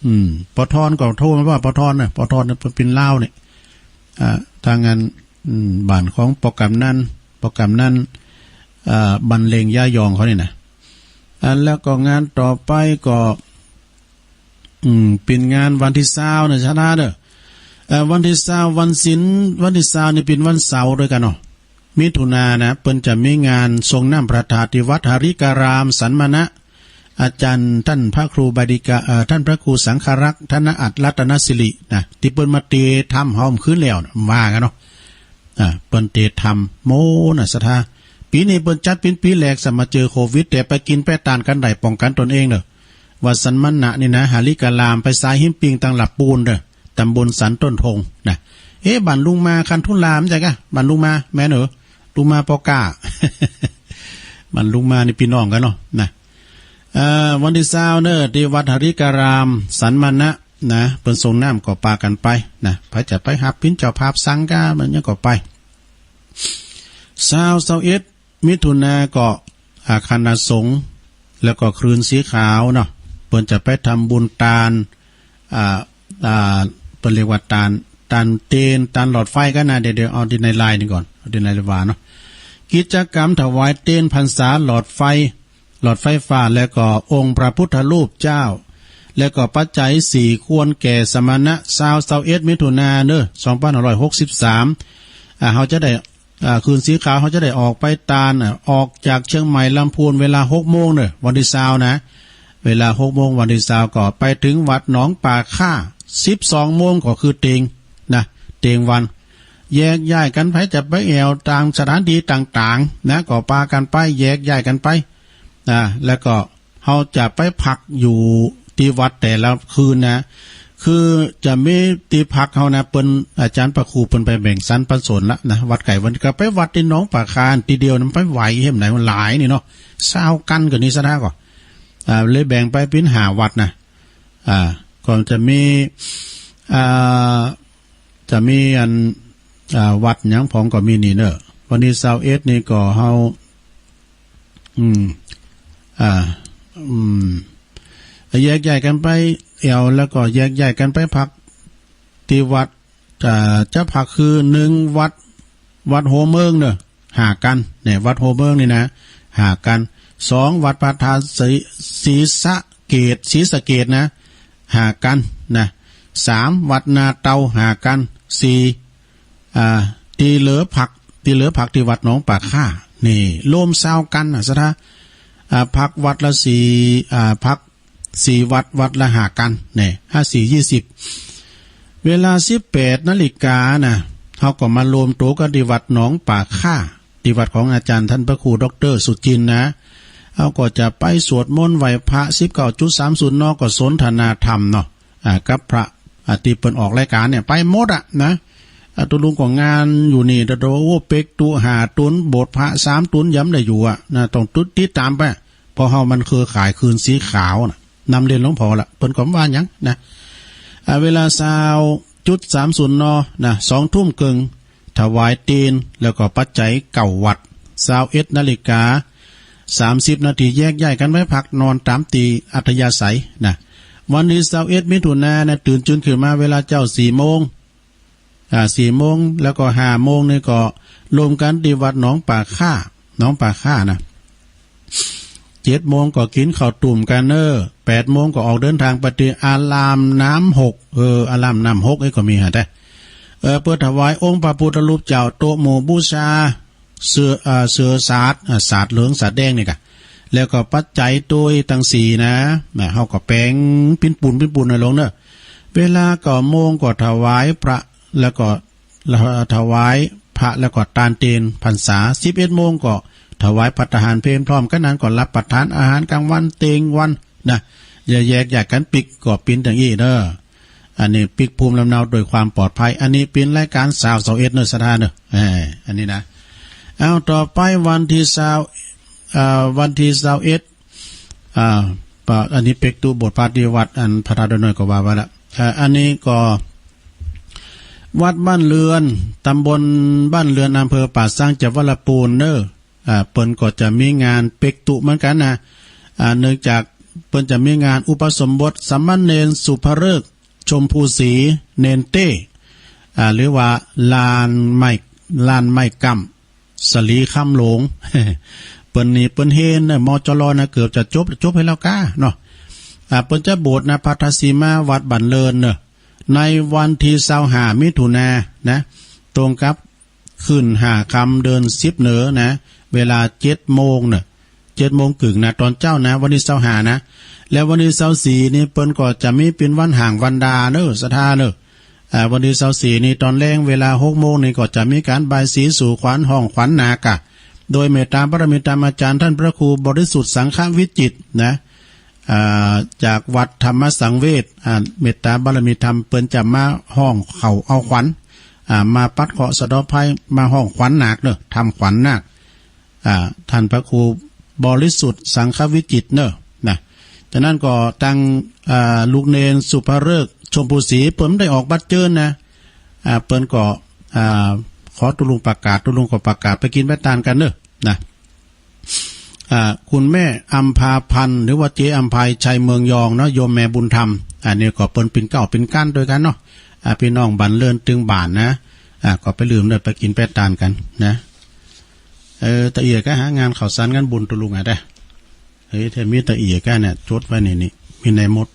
อืม ปอทอนก็โทรมาว่า ปอทอนนะ ปอทอนเนี่ยเปิ้นเป๋นลาวเนี่ย อ่า ถ้างั้น อืม บ้านของปอกำนัน ปอกำนัน อ่า บรรเลงย่ายองเขานี่นะ อ่า แล้วก็งานต่อไปก็ อืม เป๋นงานวันตี้ซาวนะ ชนะเด้อ เอ่อ วันตี้ซาว วันศิลป์ วันตี้ซาวนี่เป๋นวันเสาร์ด้วยกันเนาะ มิถุนานะ เปิ้นจะมีงานส่งน้ำพระธาตุที่วัดหริการาม สันมณะ อาจารย์ท่านพระครูบดิกา เอ่อ ท่านพระครูสังฆรักษ์ ธนอัตถรัตนสิรินะ ที่เปิ้นมาเตรียมทำเฮาคืนแล้วนะ ว่ากันเนาะ อ่า เปิ้นเตรียมทำโมนะศรัทธา ปีนี้เปิ้นจัดเป๋นปีแรก สมัยเจอโควิด แต่ไปกินไปตานกันได้ ป้องกันตนเองเด้อ วัดสันมณะนี่นะ หริการาม ไปสายหินปิงตังหลับปูนเด้อ ตำบลสันต้นธงนะ เอ๊ะ บ้านลุงมา คันธุรามใช่กะ บ้านลุงมา แม่นเออ ลุงมาปอก้า บ้านลุงมานี่พี่น้องกันเนาะนะ เอ่อ วันตี้ซาวเนอะ ที่วัดหริการาม สันมณะนะ เปิ้นส่งน้ำก็ปากันไปนะ ไผจะไปฮับเป๋นเจ้าภาพสังกะ มันยังก็ไป ซาว ซาวเอ็ด มิถุนาก็ อ่า คณะสงฆ์ แล้วก็ครืนสีขาวเนาะ เปิ้นจะไปทำบุญตาน อ่า อ่า เปิ้นเรียกว่าตาน ตานเตียน ตานหลอดไฟกันนะ เดี๋ยว เดี๋ยวเอาตี้ในไลน์นี่ก่อน เอาตี้ในไลน์ว่าเนาะ กิจกรรมถวายเตียนพรรษาหลอดไฟ หลอดไฟฟ้า แล้วก็องค์พระพุทธรูปเจ้า แล้วก็ปัจจัยสี่ควรแก่สมณะ ซาว ซาวเอ็ด มิถุนาเนอะ สองพันห้าร้อยหกสิบสาม อ่า เฮาจะได้ อ่า ครืนสีขาว เฮาจะได้ออกไปตาน อ่า ออกจากเชียงใหม่ลำพูนเวลาหกโมงเนอะ วันตี้ซาวนะ เวลาหกโมงวันตี้ซาวก็ไปถึงวัดหนองป่าข้า สิบสองโมงก็คือเตียงนะ เตียงวัน แยกย้ายกัน ไผจะไปแอ่วตางสถานที่ต่างๆ นะ ก็ปากันไป แยกย้ายกันไป อ่า แล้วก็เฮาจะไปพักอยู่ตี้วัดแต่ละคืนนะ คือจะมีตี้พักเฮานะ เปิ้น อาจารย์พระครูเปิ้นไปแบ่งสรรปันส่วนละนะ วัดไก๋ วันก็ไปวัดตี้หนองป่าข้าตี้เดียวนะ มันไปไหวแหมไหน มันหลายนี่เนาะ ซาวกั๋นก็นี่ศรัทธาก็ อ่า เลยแบ่งไปเป๋นห้าวัดนะ อ่า ก็จะมี อ่า จะมีอัน อ่า วัดหยังพองก็มีนี่เนอะ วันตี้ซาวเอ็ดนี่ก็เฮา อืม อ่า อืม แยกย้ายกันไปแอ่ว แล้วก็แยกย้ายกันไปพักตี้วัด อ่า จะพักคือหนึ่งวัด วัดหัวเมืองเนอะ ห้ากั๋นเนี่ย วัดหัวเมืองนี่นะ ห้ากั๋น สองวัดพระธาตุศรี ศรีสะเกษ ศรีสะเกษนะ ห้ากั๋นนะ สามวัดนาเตา ห้ากั๋น สี่ อ่า ตี้เหลือพัก ตี้เหลือพักตี้วัดหนองป่าข้า นี่ รวมซาวกั๋นนะศรัทธา อ่า พักวัดละสี่ อ่า พักสี่วัด วัดละห้ากั๋น นี่ ห้าสี่ยี่สิบ เวลาสิบแปดนาฬิกานะ เฮาก็มารวมตัวกั๋นตี้วัดหนองป่าข้า ตี้วัดของอาจารย์ท่านพระครูด็อกเตอร์สุจินต์นะ เฮาก็จะไปสวดมนต์ไหว้พระ สิบเก้าจุดสามศูนย์ น ก็สนทนาธรรมเนาะ อ่า กับพระ อ่า ตี้เปิ้นออกรายการเนี่ย ไปหมดอะนะ อ่า ตุลุงก็งานอยู่นี่ แต่ว่า โอ้ เปกตุห้าตุน โบสถ์พระสามตุน ย้ำได้อยู่อะนะ ต้องติดตามไป เพราะเฮามันเครือข่ายคืนสีขาวนะ นำเรียนหลวงพ่อละ เปิ้นก็บ่ว่าหยังนะ อ่า เวลาซาวจุดสามศูนย์ น นะ สองทุ่มครึ่ง ถวายเตียน แล้วก็ปัจจัยเก้าวัด ซาวเอ็ดนาฬิกาสามสิบนาที แยกย้ายกันไปพักนอนตามตี้อัธยาศัยนะ วันตี้ซาวเอ็ดมิถุนานะ ตื่นจืนขึ้นมาเวลาเจ๊าสี่โมง อ่า สี่โมง แล้วก็ห้าโมงนี่ก็รวมกันตี้วัดหนองป่าข้า หนองป่าข้านะ เจ็ดโมงก็กิ๋นข้าวตุ้มกั๋นเนอะ แปดโมงก็ออกเดินทางไปตี้อารามน้ำหก เออ อารามน้ำหกเอ้ย ก็มีฮะแต่ เออ เปื้อถวายองค์พระพุทธรูปเจ้า โต๊ะหมู่บูชา เสื้อ อ่า เสื้อสาด อ่า สาดเหลืองสาดแดงนี่กะ แล้วก็ปัจจัยตวยตังสี่นะ นะ เฮาก็แป๋งปิ้นปูนปิ้นปูนให้ลงเนอะ เวลาเก้าโมงก็ถวายพระ แล้วก็ แล้วถวายพระแล้วก็ตานเตียนพรรษา สิบเอ็ดโมงก็ ถวายภัตตาหารเพลพร้อมกั๋นนั้นก็รับประทานอาหารกลางวันเต็มวันนะ อย่าแยกย้ายกั๋นปิ๊ก ก็เป๋นอย่างอี้เด้อ อันนี้ปิ๊กภูมิลำเนาโดยความปลอดภัย อันนี้เป๋นรายการซาวซาวเอ็ดเนอะ ศรัทธาเนอะ เออ อันนี้นะ เอา ต่อไปวันตี้ซาว เอ่อ วันตี้ซาวเอ็ด อ่า ปะ อันนี้เป๊กตุ๊บทพระที่วัดอันพระธาตุดอยน้อยก็ว่าไว้ละ เอ่อ อันนี้ก็ วัดบ้านเรือน ตำบลบ้านเรือน อำเภอป่าซาง จังหวัดลำพูนเนอะ อ่า เปิ้นก็จะมีงานเป๊กตุ๊เหมือนกั๋นนะ อ่า เนื่องจากเปิ้นจะมีงานอุปสมบทสามเณรสุภฤกษ์ ชมพูศรี เณรเต้ อ่า หรือว่าหลานไม้ หลานไม้กำ สลีคำหลง เปิ้นนี่เปิ้นเฮนนะ มจร นะ เกือบจะจบ จบไปแล้วก้าเนาะ อ่า เปิ้นจะบวชนะ พัทธสีมา วัดบ้านเรือนเนอะ ในวันตี้ซาวห้า มิถุนายนนะ ตรงกับ ขึ้นห้าค่ำเดือนสิบเนอะนะ เวลาเจ็ดโมงเนอะ เจ็ดโมงครึ่งนะ ตอนเจ๊านะ วันตี้ซาวห้านะ แล้ววันตี้ซาวสี่นี่เปิ้นก็จะมีเป๋นวันห้างวันดาเนอะ ศรัทธาเนอะ อ่า วันตี้ซาวสี่นี่ตอนแลงเวลาหกโมงนี่ก็จะมีก๋านบายสีสู่ขวัญ ฮ้องขวัญนาคอะ โดยเมตตาบารมีธรรมอาจารย์ท่านพระครูบริสุทธิ์สังฆวิจิตรนะ อ่า จากวัดธรรมสังเวช อ่า เมตตาบารมีธรรม เปิ้นจะมาฮ้องเข่าเอาขวัญ อ่า มาปัดเคราะห์สะเดาะภัย มาฮ้องขวัญนาคเนอะ ทำขวัญนาค อ่า ท่านพระครูบริสุทธิ์สังฆวิจิตรเนอะ นะ จากนั้นก็ตัง อ่า ลูกเณรสุภฤกษ์ ชมพูศรี เปิ้นได้ออกบัตรเจิญนะ อ่า เปิ้นก็ อ่า ขอตุ๊ลุงประกาศ ตุ๊ลุงก็ประกาศไปกิ๋นไปตานกั๋นเนอะ นะ อ่า คุณแม่อัมพาพันธ์ หรือว่าเจ๊อัมพาย ชัยเมืองยองเนาะ โยมแม่บุญธรรม อันนี้ก็เปิ้นเป๋นเก้าเป๋นกั้นตวยกั๋นเนาะ อ่า พี่น้องบ้านเรือนตึงบ้านนะ อ่า ก็ไปลืมเด้อ ไปกิ๋นไปตานกั๋นนะ เออ ตะเอียก้าหางานข้าวสารงานบุญตุ๊ลุงอะเด้อ เฮ้ย ถ้ามีตะเอียก้าเนี่ย จดไว้ในนี้ มีในหมด